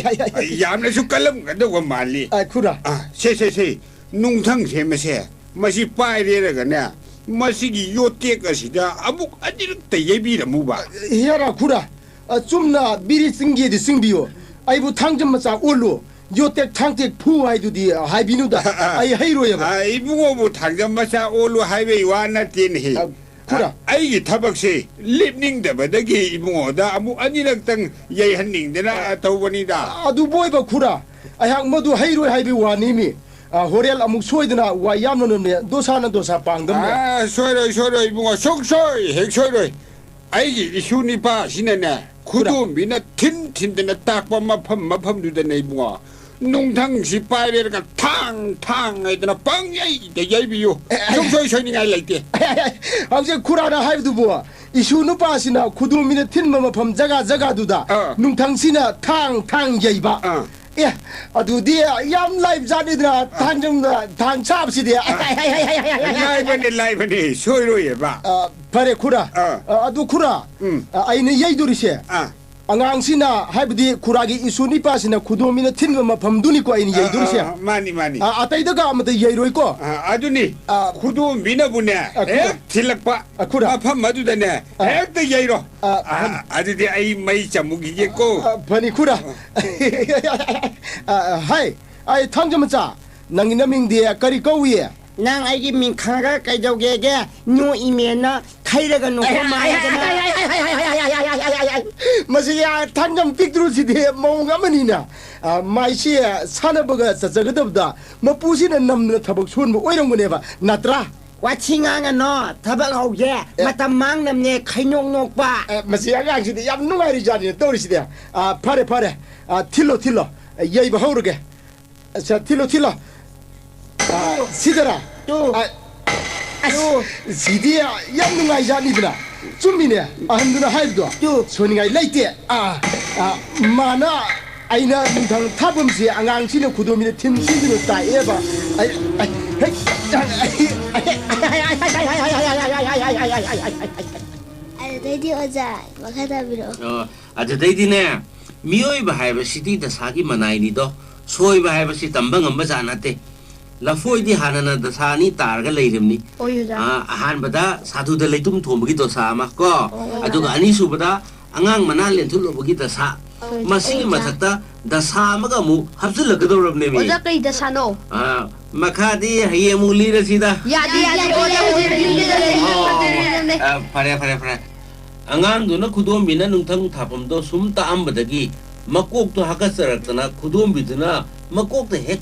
ꯑ, ꯌꯥꯝꯅꯁꯨ ꯀꯜꯂꯝꯒꯗꯧꯕ ꯃꯥꯜꯂꯤ꯫ ꯑ, ꯈꯨꯔꯥ꯫ ꯑ, ꯁꯦ, ꯁꯦ, ꯁꯦ, ꯅꯨꯡꯊꯪ ꯁꯦꯝꯕꯁꯦ, ꯃꯁꯤ ꯄꯥꯏꯔꯦꯔꯒꯅꯦ, ꯃꯁꯤꯒꯤ ꯌꯣꯠꯇꯦꯛ ꯑꯁꯤꯗ ꯑꯃꯨꯛ ꯑꯅꯤꯔꯛꯇ ꯌꯩꯕꯤꯔꯝꯃꯨꯕ꯫ ꯍꯦꯔꯥ ꯈꯨꯔꯥ, ꯑ, ꯆꯨꯝꯅ ꯕꯤꯔꯤ ꯆꯤꯡꯒꯦꯗꯤ ꯆꯤꯡꯕꯤꯌꯣ, ꯑꯩꯕꯨ ꯊꯥꯡꯖꯝ ꯃꯆꯥ ꯑꯣꯜꯂꯨ, ꯌꯣꯠꯇꯦꯛ ꯊꯥꯡꯇꯦꯛ ꯐꯨ ꯍꯥꯏꯗꯨꯗꯤ ꯍꯥꯏꯕꯤꯅꯨꯗ, ꯑꯩ ꯍꯩꯔꯣꯏꯕ꯫ ꯑ, ꯏꯕꯨꯡꯉꯣꯕꯨ ꯊꯥꯡꯖꯝ ꯃꯆꯥ ꯑꯣꯜꯂꯨ ꯍꯥꯏꯕꯩ ꯋꯥ ꯅꯠꯇꯦꯅꯦꯍꯦ꯫ ꯑ, ꯈꯨꯔꯥ꯫ ꯑ, ꯑꯩꯒꯤ ꯊꯕꯛꯁꯦ ꯂꯦꯞꯅꯤꯡꯗꯕꯗꯒꯤ ꯏꯕꯨꯡꯉꯣꯗ ꯑꯃꯨꯛ ꯑꯅꯤꯔꯛꯇꯪ ꯌꯩꯍꯟꯅꯤꯡꯗꯅ ꯇꯧꯕꯅꯤꯗ꯫ ꯑꯗꯨꯕꯨ ꯑꯣꯏꯕ ꯈꯨꯔꯥ, ꯑꯩꯍꯥꯛ ꯃꯗꯨ ꯍꯩꯔꯣꯏ ꯍꯥꯏꯕꯒꯤ ꯋꯥꯅꯤꯃꯤ꯫ ꯑ, ꯍꯣꯔꯦꯟ ꯑꯃꯨꯛ ꯁꯣꯏꯗꯅ ꯋꯥ ꯌꯥꯝꯅꯅꯦ, ꯗꯣꯁꯥꯅ ꯗꯣꯁꯥ ꯄꯥꯡꯗꯝꯅꯦ꯫ ꯑ, ꯁꯣꯏꯔꯣꯏ, ꯁꯣꯏꯔꯣꯏ ꯏꯕꯨꯡꯉꯣ, ꯁꯨꯡꯁꯣꯏ ꯍꯦꯛ ꯁꯣꯏꯔꯣꯏ꯫ ꯑꯩꯒꯤ ꯏꯁꯨ ꯅꯤꯄꯥꯁꯤꯅꯅꯦ, ꯈꯨꯔꯥ꯫ ꯈꯨꯗꯣꯝꯕꯤꯅ ꯊꯤꯟ ꯊꯤꯟꯗꯅ ꯇꯥꯛꯄ ꯃꯐꯝ ꯃꯐꯝꯗꯨꯗꯅꯦ ꯏꯕꯨꯡꯉꯣ, ꯅꯨꯡꯊꯪꯁꯤ ꯄꯥꯏꯔꯦꯔꯒ ꯊꯥꯡ ꯊꯥꯡ ꯍꯥꯏꯗꯅ ꯄꯪꯌꯩꯗ ꯌꯩꯕꯤꯌꯨ꯫ ꯑꯦ, ꯑꯦ꯫ ꯁꯨꯡꯁꯣꯏ ꯁꯣꯏꯅꯤꯡꯉꯥꯏ ꯂꯩꯇꯦ꯫ ꯍꯧꯖꯤꯛ ꯈꯨꯔꯥꯅ ꯍꯥꯏꯕꯗꯨꯕꯨ, ꯏꯁꯨ ꯅꯨꯄꯥꯁꯤꯅ ꯈꯨꯗꯣꯝꯕꯤꯅ ꯊꯤꯟꯕ ꯃꯐꯝ ꯖꯒꯥ ꯖꯒꯥꯗꯨꯗ ꯑꯥ꯫ ꯅꯨꯡꯊꯪꯁꯤꯅ ꯊꯥꯡ ꯊꯥꯡ ꯌꯩꯕ꯫ ꯑꯥ꯫ ꯑꯦ, ꯑꯗꯨꯗꯤ ꯌꯥꯝ ꯂꯥꯏꯕ ꯖꯥꯠꯅꯤꯗꯅ, ꯊꯥꯡꯖꯝꯗ ꯊꯥꯡ ꯁꯥꯕꯁꯤꯗꯤ꯫ ꯂꯥꯏꯕꯅꯤ, ꯂꯥꯏꯕꯅꯤ, ꯁꯣꯏꯔꯣꯏꯌꯦꯕ꯫ ꯑ, ꯐꯔꯦ ꯈꯨꯔꯥ꯫ ꯑꯥ꯫ ꯑ, ꯑꯗꯨ ꯈꯨꯔꯥ, ꯎꯝ꯫ ꯑ, ꯑꯩꯅ ꯌꯩꯗꯣꯔꯤꯁꯦ, ꯑꯥ꯫ ꯑꯉꯥꯡꯁꯤꯅ, ꯍꯥꯏꯕꯗꯤ ꯈꯨꯔꯥꯒꯤ ꯏꯁꯨ ꯅꯤꯄꯥꯁꯤꯅ ꯈꯨꯗꯣꯝꯕꯤꯅ ꯊꯤꯟꯕ ꯃꯐꯝꯗꯨꯅꯤꯀꯣ ꯑꯩꯅ ꯑꯥ, ꯌꯩꯗꯣꯔꯤꯁꯦ꯫ ꯑꯥ, ꯑꯥ, ꯃꯥꯅꯤ, ꯃꯥꯅꯤ꯫ ꯑ, ꯑꯇꯩꯗꯒ ꯑꯃꯠꯇ ꯌꯩꯔꯣꯏꯀꯣ꯫ ꯑꯥ, ꯑꯗꯨꯅꯤ꯫ ꯑꯥ꯫ ꯈꯨꯗꯣꯝꯕꯤꯅꯕꯨꯅꯦ, ꯑ, ꯈꯨꯔꯥ꯫ ꯍꯦꯛ ꯊꯤꯜꯂꯛꯄ ꯑ, ꯈꯨꯔꯥ꯫ ꯃꯐꯝ ꯑꯗꯨꯗꯅꯦ, ꯑ, ꯍꯦꯛꯇ ꯌꯩꯔꯣ꯫ ꯑ, ꯑ, ꯐꯅꯤ꯫ ꯑꯗꯨꯗꯤ ꯑꯩ ꯃꯩ ꯆꯝꯃꯨꯈꯤꯒꯦꯀꯣ꯫ ꯑ, ꯐꯅꯤ, ꯈꯨꯔꯥ꯫ ꯑ, ꯍꯥꯏ꯫ ꯑꯩ ꯊꯥꯡꯖ ꯃꯆꯥ, ꯅꯪꯒꯤ ꯅꯃꯤꯡꯗꯤ ꯀꯔꯤ ꯀꯧꯏ? ꯅꯪ ꯑꯩꯒꯤ ꯃꯤꯡ ꯈꯪꯉꯒ ꯀꯩꯗꯧꯒꯦꯒꯦ? ꯅꯣꯛꯏꯃꯦꯅ ꯈꯩꯔꯒ ꯅꯣꯛꯄ ꯃꯥꯜꯂꯗꯅ꯫ ꯃꯁꯤ ꯊꯥꯡꯖꯝ ꯄꯤꯛꯇ꯭ꯔꯨꯁꯤꯗꯤ ꯃꯑꯣꯡ ꯑꯃꯅꯤꯅ꯫ ꯑ, ꯃꯥꯏꯁꯤ ꯁꯥꯟꯅꯕꯒ ꯆꯠꯆꯒꯗꯕꯗ ꯃꯄꯨꯁꯤꯅ ꯅꯝꯗꯅ ꯊꯕꯛ ꯁꯨꯍꯟꯕ ꯑꯣꯏꯔꯝꯒꯅꯦꯕ, ꯅꯠꯇ꯭ꯔꯥ? ꯋꯥꯊꯤ ꯉꯥꯡꯉꯅꯣ, ꯊꯕꯛ ꯍꯧꯒꯦ꯫ ꯑꯦ꯫ ꯃꯇꯝ ꯃꯥꯡꯅꯕꯅꯦ, ꯈꯩꯅꯣꯛ ꯅꯣꯛꯄ꯫ ꯑꯦ, ꯃꯁꯤ ꯑꯉꯥꯡꯁꯤꯗꯤ ꯌꯥꯝ ꯅꯨꯡꯉꯥꯏꯔꯤꯖꯥꯠꯅꯤ ꯇꯧꯔꯤꯁꯤꯗꯤ꯫ ꯑ, ꯐꯔꯦ, ꯐꯔꯦ꯫ ꯑ, ꯊꯤꯜꯂꯣ, ꯊꯤꯜꯂꯣ꯫ ꯑ, ꯌꯩꯕ ꯍꯧꯔꯒꯦ꯫ ꯑꯁ, ꯊꯤꯜꯂꯣ, ꯊꯤꯜꯂꯣ꯫ ꯑ, ꯁꯤꯗꯔꯥ? ꯇꯨ꯫ ꯑ, ꯑꯁ, ꯇꯨ꯫ ꯁꯤꯗꯤ ꯌꯥꯝ ꯅꯨꯡꯉꯥꯏꯖꯥꯠꯅꯤꯗꯅ꯫ ꯆꯨꯝꯃꯤꯅꯦ, ꯑꯍꯟꯗꯨꯅ ꯍꯥꯏꯕꯗꯣ꯫ ꯇꯨ꯫ ꯁꯣꯏꯅꯤꯡꯉꯥꯏ ꯂꯩꯇꯦ꯫ ꯑ, ꯑ, ꯃꯥꯅ ꯑꯩꯅ ꯅꯨꯡꯊꯪ ꯊꯥꯐꯝꯁꯦ ꯑꯉꯥꯡꯁꯤꯡꯅ ꯈꯨꯗꯣꯝꯕꯤꯅ ꯊꯤꯟ ꯊꯤꯟꯗꯨꯅ ꯇꯥꯛꯑꯦꯕ꯫ ꯑꯩ, ꯑꯩ, ꯍꯦꯛ, ꯑꯗꯨꯗꯩꯗꯤ ꯑꯣꯖꯥ, ꯃꯈꯥ ꯇꯥꯕꯤꯔꯛꯑꯣ꯫ ꯑꯣ, ꯑꯗꯨꯗꯩꯗꯤꯅꯦ, ꯃꯤꯑꯣꯏꯕ ꯍꯥꯏꯕꯁꯤꯗꯤ ꯗꯁꯥꯒꯤ ꯃꯅꯥꯏꯅꯤꯗꯣ꯫ ꯁꯣꯏꯕ ꯍꯥꯏꯕꯁꯤ ꯇꯝꯕ ꯉꯝꯕ ꯖꯥꯠ ꯅꯠꯇꯦ꯫ ꯂꯐꯣꯏꯗꯤ ꯍꯥꯟꯅꯅ ꯗꯁꯥ ꯑꯅꯤ ꯇꯥꯔꯒ ꯂꯩꯔꯤꯕꯅꯤ꯫ ꯍꯣꯏ, ꯑꯣꯖꯥ꯫ ꯑ, ꯑꯍꯥꯟꯕꯗ ꯁꯥꯗꯨꯗ ꯂꯩꯇꯨꯝ ꯊꯣꯝꯕꯒꯤ ꯗꯣꯁꯥ ꯑꯃ ꯀꯣ, ꯑꯣ꯫ ꯑꯗꯨꯒ ꯑꯅꯤꯁꯨꯕꯗ ꯑꯉꯥꯡ ꯃꯅꯥ ꯂꯦꯟꯊꯠꯂꯨꯕꯒꯤ ꯗꯁꯥ꯫ ꯍꯣꯏ, ꯃꯁꯤꯒꯤ ꯑꯣꯖꯥ꯫ ꯃꯊꯛꯇ ꯗꯁꯥ ꯑꯃꯒ ꯑꯃꯨꯛ ꯍꯥꯞꯆꯤꯜꯂꯛꯀꯗꯧꯔꯕꯅꯦꯃꯤ꯫ ꯑꯣꯖꯥ, ꯀꯩ ꯗꯁꯥꯅꯣ? ꯑ, ꯃꯈꯥꯗꯤ ꯍꯌꯦꯡ ꯑꯃꯨꯛ ꯂꯤꯔꯁꯤꯗ꯫ ꯌꯥꯗꯦ, ꯌꯥꯗꯦ, ꯑꯣꯖꯥ, ꯍꯧꯖꯤꯛ ꯂꯤꯔꯁꯤ꯫ ꯑꯣ, ꯑ, ꯐꯔꯦ, ꯐꯔꯦ, ꯐꯔꯦ꯫ ꯑꯉꯥꯡꯗꯨꯅ ꯈꯨꯗꯣꯝꯕꯤꯅ ꯅꯨꯡꯊꯪ ꯊꯥꯐꯝꯗꯣ ꯁꯨꯝ ꯇꯥꯛꯑꯝꯕꯗꯒꯤ ꯃꯀꯣꯛꯇꯣ ꯍꯥꯀꯠꯆꯔꯛꯇꯅ ꯈꯨꯗꯣꯝꯕꯤꯗꯨꯅ ꯃꯀꯣꯛꯇ ꯍꯦꯛ,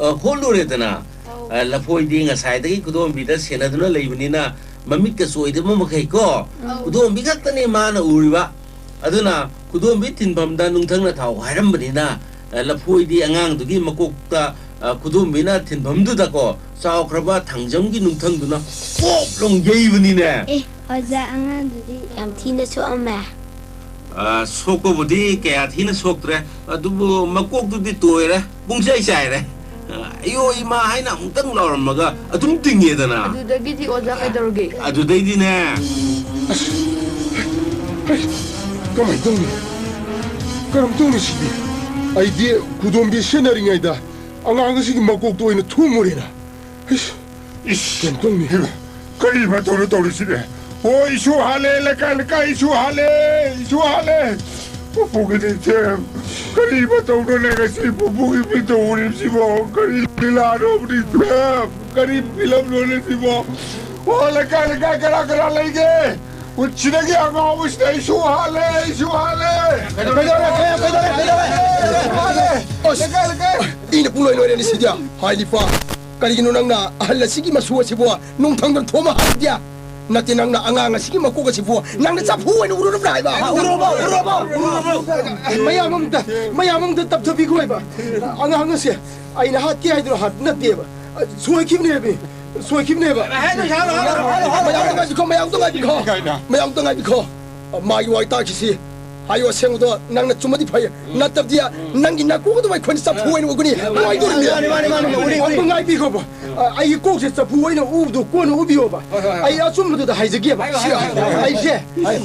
ꯑ, ꯍꯣꯠꯂꯨꯔꯦꯗꯅ꯫ ꯑꯧ꯫ ꯑ, ꯂꯐꯣꯏꯗꯤ ꯉꯁꯥꯏꯗꯒꯤ ꯈꯨꯗꯣꯝꯕꯤꯗ ꯁꯦꯟꯅꯗꯨꯅ ꯂꯩꯕꯅꯤꯅ ꯃꯃꯤꯠꯀ ꯆꯣꯏꯗꯕ ꯃꯈꯩ ꯀꯣ, ꯑꯧ꯫ ꯈꯨꯗꯣꯝꯕꯤ ꯈꯛꯇꯅꯤ ꯃꯥꯅ ꯎꯔꯤꯕ꯫ ꯑꯗꯨꯅ ꯈꯨꯗꯣꯝꯕꯤ ꯊꯤꯟꯐꯝꯗ ꯅꯨꯡꯊꯪꯅ ꯊꯥꯎ ꯍꯥꯏꯔꯝꯕꯅꯤꯅ, ꯑ, ꯂꯐꯣꯏꯗꯤ ꯑꯉꯥꯡꯗꯨꯒꯤ ꯃꯀꯣꯛꯇ, ꯑ, ꯈꯨꯗꯣꯝꯕꯤꯅ ꯊꯤꯟꯐꯝꯗꯨꯗꯀꯣ ꯆꯥꯎꯈ꯭ꯔꯕ ꯊꯥꯡꯖꯝꯒꯤ ꯅꯨꯡꯊꯪꯗꯨꯅ ꯄꯣꯞ ꯂꯥꯎ ꯌꯩꯕꯅꯤꯅꯦ꯫ ꯑꯦ, ꯑꯣꯖꯥ, ꯑꯉꯥꯡꯗꯨꯗꯤ ꯌꯥꯝ ꯊꯤꯅ ꯁꯣꯛꯑꯝꯃꯦ꯫ ꯑ, ꯁꯣꯛꯄꯕꯨꯗꯤ ꯀꯌꯥ ꯊꯤꯅ ꯁꯣꯛꯇ꯭ꯔꯦ, ꯑꯗꯨꯕꯨ ꯃꯀꯣꯛꯇꯨꯗꯤ ꯇꯣꯏꯔꯦ, ꯄꯨꯡꯆꯥꯏ ꯆꯥꯏꯔꯦ꯫ ꯑ, "ꯑꯌꯣ ꯏꯃꯥ" ꯍꯥꯏꯅ ꯑꯃꯨꯛꯇꯪ ꯂꯥꯎꯔꯝꯃꯒ ꯑꯗꯨꯝ ꯇꯤꯡꯉꯦꯗꯅ꯫ ꯑꯗꯨꯗꯒꯤꯗꯤ ꯑꯣꯖꯥ ꯀꯩꯗꯧꯔꯒꯦ? ꯑꯗꯨꯗꯩꯗꯤꯅꯦ꯫ ꯑꯁ! ꯑꯩ ꯀꯃꯥꯏꯅ ꯇꯧꯅꯤ? ꯀꯔꯝ ꯇꯧꯅꯤ ꯁꯤꯗꯤ? ꯑꯩꯗꯤ ꯈꯨꯗꯣꯝꯕꯤ ꯁꯦꯟꯅꯔꯤꯉꯩꯗ ꯑꯉꯥꯡ ꯑꯁꯤꯒꯤ ꯃꯀꯣꯛꯇ ꯑꯣꯏꯅ ꯊꯣꯝꯃꯨꯔꯦꯅ꯫ ꯏꯁ! ꯏꯁ! ꯀꯩꯅꯣ ꯇꯧꯅꯤ꯫ ꯍꯩꯃꯥ! ꯀꯔꯤ ꯃꯇꯧꯅꯣ ꯇꯧꯔꯤꯁꯤꯗꯤ? ꯍꯣ, ꯏꯁꯨ ꯍꯥꯠꯂꯦ, ꯂꯩꯀꯥꯏ ꯂꯩꯀꯥꯏ ꯏꯁꯨ ꯍꯥꯠꯂꯦ, ꯏꯁꯨ ꯍꯥꯠꯂꯦ꯫ ꯄꯨꯄꯨꯒꯤꯗꯤ ꯏꯆꯦ꯫ ꯀꯔꯤ ꯃꯇꯧꯅꯣꯅꯦ ꯉꯁꯤ ꯄꯨꯄꯨꯒꯤ ꯃꯤꯠꯇ ꯎꯔꯤꯕꯁꯤꯕꯣ? ꯀꯔꯤ ꯂꯤꯂꯥꯅꯣꯕꯅꯤ? ꯀꯔꯤ ꯐꯤꯂꯝꯅꯣꯅꯦ ꯁꯤꯕꯣ? ꯑꯣ, ꯂꯩꯀꯥꯏ, ꯂꯩꯀꯥꯏ, ꯀꯅꯥ, ꯀꯅꯥ ꯂꯩꯒꯦ? ꯁꯤꯗꯒꯤ ꯑꯉꯥꯎꯕꯁꯤꯗ ꯑꯩꯁꯨ ꯍꯥꯜꯂꯦ, ꯑꯩꯁꯨ ꯍꯥꯜꯂꯦ꯫ ꯀꯩꯗꯧꯔꯦ, ꯀꯩꯗꯧꯔꯦ, ꯀꯩꯗꯧꯔꯦ, ꯀꯩꯗꯧꯔꯦ? ꯍꯥꯜꯂꯦ꯫ ꯑꯁ, ꯂꯩꯀꯥꯏ, ꯂꯩꯀꯥꯏ꯫ ꯏꯅ ꯄꯨꯡꯂꯣꯏ ꯂꯣꯏꯔꯦꯅꯦ ꯁꯤꯗꯤ꯫ ꯍꯥꯏ ꯅꯤꯄꯥ, ꯀꯔꯤꯒꯤꯅꯣ ꯅꯪꯅ ꯑꯍꯜ ꯑꯁꯤꯒꯤ ꯃꯁꯨ ꯑꯁꯤꯕꯨ ꯅꯨꯡꯊꯪꯗ ꯊꯣꯝꯃ ꯍꯥꯠꯂꯤꯗꯤ? ꯅꯠꯇꯦ, ꯅꯪꯅ ꯑꯉꯥꯡ ꯑꯁꯤꯒꯤ ꯃꯀꯣꯛ ꯑꯁꯤꯕꯨ ꯅꯪꯅ ꯆꯐꯨ ꯑꯣꯏꯅ ꯎꯔꯨꯔꯕ꯭ꯔꯥ ꯍꯥꯏꯕ? ꯎꯔꯨꯔꯕꯣ? ꯎꯔꯨꯔꯕꯣ? ꯎꯔꯨꯔꯕꯣ? ꯃꯌꯥꯝ ꯑꯃꯇ, ꯃꯌꯥꯝ ꯑꯃꯇ ꯇꯞꯊꯕꯤꯈꯣ ꯍꯥꯏꯕ꯫ ꯑꯉꯥꯡ ꯑꯁꯦ ꯑꯩꯅ ꯍꯥꯠꯀꯦ ꯍꯥꯏꯗꯨꯅ ꯍꯥꯠꯄ ꯅꯠꯇꯦꯕ꯫ ꯁꯣꯏꯈꯤꯕꯅꯦꯕ꯫ ꯁꯣꯏꯈꯤꯕꯅꯦꯕ꯫ ꯃꯌꯥꯝꯗꯣ ꯉꯥꯏꯕꯤꯈꯣ, ꯃꯌꯥꯝꯗꯣ ꯉꯥꯏꯕꯤꯈꯣ꯫ ꯀꯥꯏꯗ? ꯃꯌꯥꯝꯗꯣ ꯉꯥꯏꯕꯤꯈꯣ꯫ ꯃꯥꯒꯤ ꯋꯥꯇꯥꯛꯁꯤꯁꯤ ꯍꯥꯏꯌꯣ, ꯑꯁꯦꯡꯕꯗꯣ ꯅꯪꯅ ꯆꯨꯝꯃꯗꯤ ꯐꯩ, ꯅꯠꯇꯕꯗꯤ ꯅꯪꯒꯤ ꯅꯀꯣꯛ ꯑꯗꯨ ꯑꯩꯈꯣꯏꯅ ꯆꯐꯨ ꯑꯣꯏꯅ ꯎꯒꯅꯤ꯫ ꯅꯨꯡꯉꯥꯏꯗꯣꯔꯤꯕꯅꯦ꯫ ꯃꯥꯅꯤ, ꯃꯥꯅꯤ, ꯃꯥꯅꯤ, ꯃꯥꯅꯤ, ꯃꯥꯅꯤ꯫ ꯑꯝꯇ ꯉꯥꯏꯕꯤꯈꯣꯕ꯫ ꯑ, ꯑꯩꯒꯤ ꯀꯣꯛꯁꯦ ꯆꯐꯨ ꯑꯣꯏꯅ ꯎꯕꯗꯣ ꯀꯣꯟꯅ ꯎꯕꯤꯌꯣꯕ꯫ ꯍꯣꯏ, ꯍꯣꯏ, ꯍꯣꯏ꯫ ꯑꯩ ꯑꯆꯨꯝꯕꯗꯨꯗ ꯍꯥꯏꯖꯒꯦꯕ꯫ ꯍꯥꯏꯌꯣ, ꯍꯥꯏꯌꯣ, ꯍꯥꯏꯌꯣ꯫ ꯑꯩꯁꯦ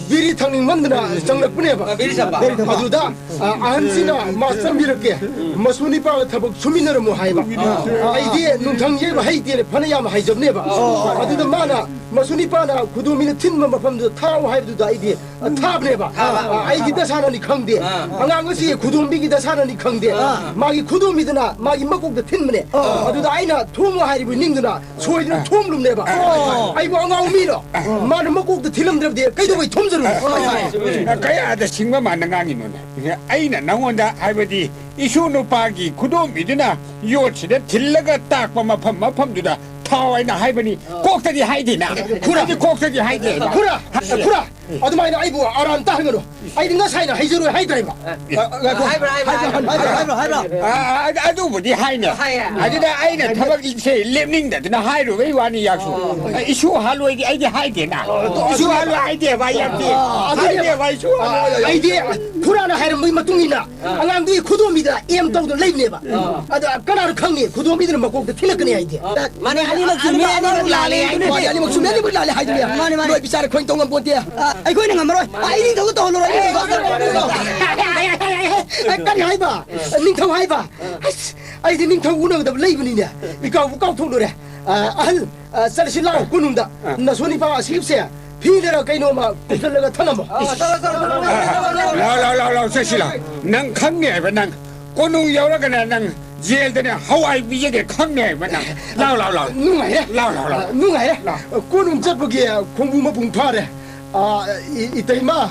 ꯕꯤꯔꯤ ꯊꯛꯅꯤꯡꯃꯟꯗꯅ ꯆꯪꯂꯛꯄꯅꯦꯕ꯫ ꯑ, ꯕꯤꯔꯤ ꯆꯝꯕ꯫ ꯑꯗꯨꯗ, ꯑ, ꯑꯍꯟꯁꯤꯅ ꯃꯥ ꯆꯪꯕꯤꯔꯛꯀꯦ, ꯃꯁꯨ ꯅꯤꯄꯥꯒ ꯊꯕꯛ ꯁꯨꯃꯤꯟꯅꯔꯝꯃꯣ ꯍꯥꯏꯕ꯫ ꯑꯩꯗꯤ ꯅꯨꯡꯊꯪ ꯌꯩꯕ ꯍꯩꯇꯦꯅ ꯐꯅꯌꯥꯝ ꯍꯥꯏꯖꯕꯅꯦꯕ꯫ ꯑꯗꯨꯗ ꯃꯥꯅ ꯃꯁꯨ ꯅꯤꯄꯥꯅ ꯈꯨꯗꯣꯝꯕꯤꯅ ꯊꯤꯟꯕ ꯃꯐꯝꯗꯨꯗ ꯊꯥꯎ ꯍꯥꯏꯕꯗꯨꯗ ꯑꯩꯗꯤ ꯊꯥꯕꯅꯦꯕ꯫ ꯊꯥꯕ꯫ ꯑ, ꯑꯩꯒꯤ ꯗꯁꯥꯅꯅꯤ ꯈꯪꯗꯦ꯫ ꯑꯥ꯫ ꯑꯉꯥꯡ ꯑꯁꯤ ꯈꯨꯗꯣꯝꯕꯤꯒꯤ ꯗꯁꯥꯅꯅꯤ ꯈꯪꯗꯦ꯫ ꯑꯥ꯫ ꯃꯥꯒꯤ ꯈꯨꯗꯣꯝꯕꯤꯗꯨꯅ ꯃꯥꯒꯤ ꯃꯀꯣꯛꯇ ꯊꯤꯟꯕꯅꯦ꯫ ꯑꯥ꯫ ꯑꯗꯨꯗ ꯑꯩꯅ ꯊꯣꯝꯃꯣ ꯍꯥꯏꯔꯤꯕ ꯅꯤꯡꯗꯨꯅ ꯁꯣꯏꯗꯅ ꯊꯣꯝꯂꯨꯝꯅꯦꯕ꯫ ꯑꯣ꯫ ꯑꯩꯕꯨ ꯑꯉꯥꯎ ꯃꯤꯔꯣ? ꯑꯥ꯫ ꯃꯥꯅ ꯃꯀꯣꯛꯇ ꯊꯤꯜꯂꯝꯗ꯭ꯔꯕꯗꯤ ꯀꯩꯗꯧꯕꯩ ꯊꯣꯝꯖꯔꯨꯅꯤ? ꯑꯥ꯫ ꯀꯌꯥꯗ ꯁꯤꯡꯕ ꯃꯥꯟꯅ ꯉꯥꯡꯉꯤꯅꯣꯅꯦ? ꯑꯩꯅ ꯅꯉꯣꯟꯗ ꯍꯥꯏꯕꯗꯤ ꯏꯁꯨ ꯅꯨꯄꯥꯒꯤ ꯈꯨꯗꯣꯝꯕꯤꯗꯨꯅ ꯌꯣꯠꯁꯤꯗ ꯊꯤꯜꯂꯒ ꯇꯥꯛꯄ ꯃꯐꯝ ꯃꯐꯝꯗꯨꯗ ꯊꯥꯎ ꯍꯥꯏꯅ ꯍꯥꯏꯕꯅꯤ꯫ ꯀꯣꯛꯇꯗꯤ ꯍꯥꯏꯗꯦꯅ꯫ ꯈꯨꯔꯥ꯫ ꯑꯩꯗꯤ ꯀꯣꯛꯇꯗꯤ ꯍꯥꯏꯗꯦꯕ꯫ ꯈꯨꯔꯥ, ꯈꯨꯔꯥ, ꯑꯗꯨꯃꯥꯏꯅ ꯑꯩꯕꯨ ꯑꯔꯥꯟ ꯇꯥꯍꯟꯒꯅꯨ꯫ ꯑꯩꯗꯤ ꯉꯁꯥꯏꯅ ꯍꯩꯖꯔꯣꯏ ꯍꯥꯏꯗ꯭ꯔꯦꯕ꯫ ꯑ, ꯉꯥꯏꯈꯣ꯫ ꯍꯥꯏꯕ꯭ꯔꯥ, ꯍꯥꯏꯕ꯭ꯔꯥ, ꯍꯥꯏꯕ꯭ꯔꯥ, ꯍꯥꯏꯕ꯭ꯔꯥ, ꯍꯥꯏꯕ꯭ꯔꯥ? ꯑ, ꯑ, ꯑꯗꯨꯕꯨꯗꯤ ꯍꯥꯏꯅꯦ꯫ ꯍꯥꯏꯌꯦ꯫ ꯑꯗꯨꯗ ꯑꯩꯅ ꯊꯕꯛꯁꯦ ꯂꯦꯞꯅꯤꯡꯗꯗꯅ ꯍꯥꯏꯔꯨꯕꯩ ꯋꯥꯅꯤ, ꯌꯥꯛꯁꯨ꯫ ꯑꯣ꯫ ꯑ, ꯏꯁꯨ ꯍꯥꯜꯂꯣꯏꯗꯤ ꯑꯩꯗꯤ ꯍꯥꯏꯗꯦꯅ꯫ ꯑꯣ꯫ ꯏꯁꯨ ꯍꯥꯜꯂꯣꯏ ꯍꯥꯏꯗꯦꯕ, ꯌꯥꯛꯇꯤ꯫ ꯑ, ꯑꯗꯨꯗꯤ, ꯍꯥꯏꯗꯦꯕ, ꯏꯁꯨ ꯑ, ꯍꯥꯜꯂꯣꯏ꯫ ꯑꯩꯗꯤ ꯈꯨꯔꯥꯅ ꯍꯥꯏꯔꯝꯕꯒꯤ ꯃꯇꯨꯡ ꯏꯟꯅ ꯑꯉꯥꯡꯗꯨꯒꯤ ꯈꯨꯗꯣꯝꯕꯤꯗ ꯑꯦꯝ ꯇꯧꯗꯨꯅ ꯂꯩꯕꯅꯦꯕ꯫ ꯑꯥ꯫ ꯑꯗꯣ ꯀꯅꯥꯅ ꯈꯪꯅꯤ ꯈꯨꯗꯣꯝꯕꯤꯗꯨꯅ ꯃꯀꯣꯛꯇ ꯊꯤꯜꯂꯛꯀꯅꯤ ꯍꯥꯏꯗꯤ? ꯃꯥꯅꯦ, ꯑꯅꯤꯃꯛ ꯆꯨꯝꯃꯤ, ꯑꯅꯤꯃꯛ ꯂꯥꯜꯂꯦ ꯍꯥꯏꯗꯨꯅꯦ꯫ ꯃꯥꯅꯦ, ꯑꯅꯤꯃꯛ ꯆꯨꯝꯃꯤ, ꯑꯅꯤꯃꯛ ꯂꯥꯜꯂꯦ ꯍꯥꯏꯗꯨꯅꯦ꯫ ꯃꯥꯅꯦ, ꯃꯥꯅꯦ꯫ ꯅꯣꯏ ꯕꯤꯆꯥꯔ ꯑꯩꯈꯣꯏꯅ ꯇꯧ ꯉꯝꯄꯣꯟꯇꯦ꯫ ꯑ, ꯑꯩꯈꯣꯏꯅ ꯉꯝꯃꯔꯣꯏ꯫ ꯑ, ꯑꯩ ꯅꯤꯡꯊꯧꯗ ꯇꯧꯍꯜꯂꯨꯔꯣ, ꯑꯩ ꯅꯤꯡꯊꯧꯗ꯫ ꯑꯦ, ꯀꯔꯤ ꯍꯥꯏꯕ? ꯅꯤꯡꯊꯧ ꯍꯥꯏꯕ? ꯑꯁ, ꯑꯩꯗꯤ ꯅꯤꯡꯊꯧ ꯎꯅꯒꯗꯕ ꯂꯩꯕꯅꯤꯅꯦ꯫ ꯏꯀꯥꯎꯕꯨ ꯀꯥꯎꯊꯣꯛꯂꯨꯔꯦ꯫ ꯑ, ꯑꯍꯜ, ꯑ, ꯆꯠꯂꯁꯤ ꯂꯥꯛꯑꯣ ꯀꯣꯅꯨꯡꯗ꯫ ꯑ꯫ ꯅꯁꯨ ꯅꯤꯄꯥ ꯑꯁꯤꯒꯤꯁꯦ ꯐꯤꯗꯔ ꯀꯩꯅꯣꯝꯃ ꯀꯨꯞꯁꯜꯂꯒ ꯊꯅꯝꯃꯣ꯫ ꯂꯥꯎ, ꯂꯥꯎ, ꯂꯥꯎ, ꯂꯥꯎ, ꯆꯠꯁꯤ ꯂꯥꯎ꯫ ꯅꯪ ꯈꯪꯅꯤ ꯍꯥꯏꯕ ꯅꯪ꯫ ꯀꯣꯅꯨꯡ ꯌꯧꯔꯒꯅ ꯅꯪ ꯖꯦꯜꯗꯅꯦ ꯍꯋꯥꯏ ꯄꯤꯖꯒꯦ ꯈꯪꯅꯤ ꯍꯥꯏꯕ ꯅꯪ꯫ ꯂꯥꯎ, ꯂꯥꯎ, ꯂꯥꯎ꯫ ꯅꯨꯡꯉꯥꯏꯔꯦ꯫ ꯂꯥꯎ, ꯂꯥꯎ, ꯂꯥꯎ꯫ ꯑ, ꯅꯨꯡꯉꯥꯏꯔꯦ꯫ ꯂꯥꯎ꯫ ꯑ, ꯀꯣꯅꯨꯡ ꯆꯠꯄꯒꯤ ꯈꯣꯡꯕꯨ ꯃꯄꯨꯡ ꯐꯥꯔꯦ꯫ ꯑ, ꯏ-, ꯏꯇꯩꯃ,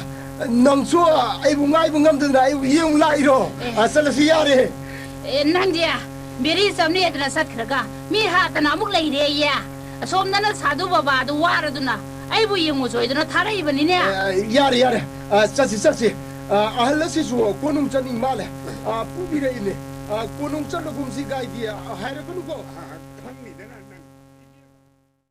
ꯅꯪꯁꯨ ꯑꯩꯕꯨ ꯉꯥꯏꯕ ꯉꯝꯗꯗꯅ ꯑꯩꯕꯨ ꯌꯦꯡꯉꯨ ꯂꯥꯛꯏꯔꯣ? ꯑꯦ꯫ ꯑ, ꯆꯠꯂꯁꯤ ꯌꯥꯔꯦ꯫ ꯑꯦ, ꯅꯪꯗꯤ ꯕꯦꯔꯤ ꯆꯝꯅꯦꯗꯅ ꯆꯠꯈ꯭ꯔꯒ ꯃꯤ ꯍꯥꯠꯇꯅ ꯑꯃꯨꯛ ꯂꯩꯔꯦꯌꯦ꯫ ꯑꯁꯣꯝꯗꯅ ꯁꯥꯙꯨ ꯕꯕꯥꯗꯨ ꯋꯥꯔꯗꯨꯅ ꯑꯩꯕꯨ ꯌꯦꯡꯉꯨ ꯆꯣꯏꯗꯅ ꯊꯥꯔꯛꯏꯕꯅꯤꯅꯦ꯫ ꯑ, ꯌꯥꯔꯦ, ꯌꯥꯔꯦ꯫ ꯑ, ꯆꯠꯁꯤ, ꯆꯠꯁꯤ꯫ ꯑ, ꯑꯍꯜ ꯑꯁꯤꯁꯨ ꯀꯣꯅꯨꯡ ꯆꯠꯅꯤꯡ ꯃꯥꯜꯂꯦ꯫ ꯑ, ꯄꯨꯕꯤꯔꯛꯏꯅꯦ꯫ ꯑ, ꯀꯣꯅꯨꯡ ꯆꯠꯂꯒꯨꯝꯁꯤ ꯒꯥꯏꯗꯤ, ꯑ, ꯍꯥꯏꯔꯛꯀꯅꯨꯀꯣ꯫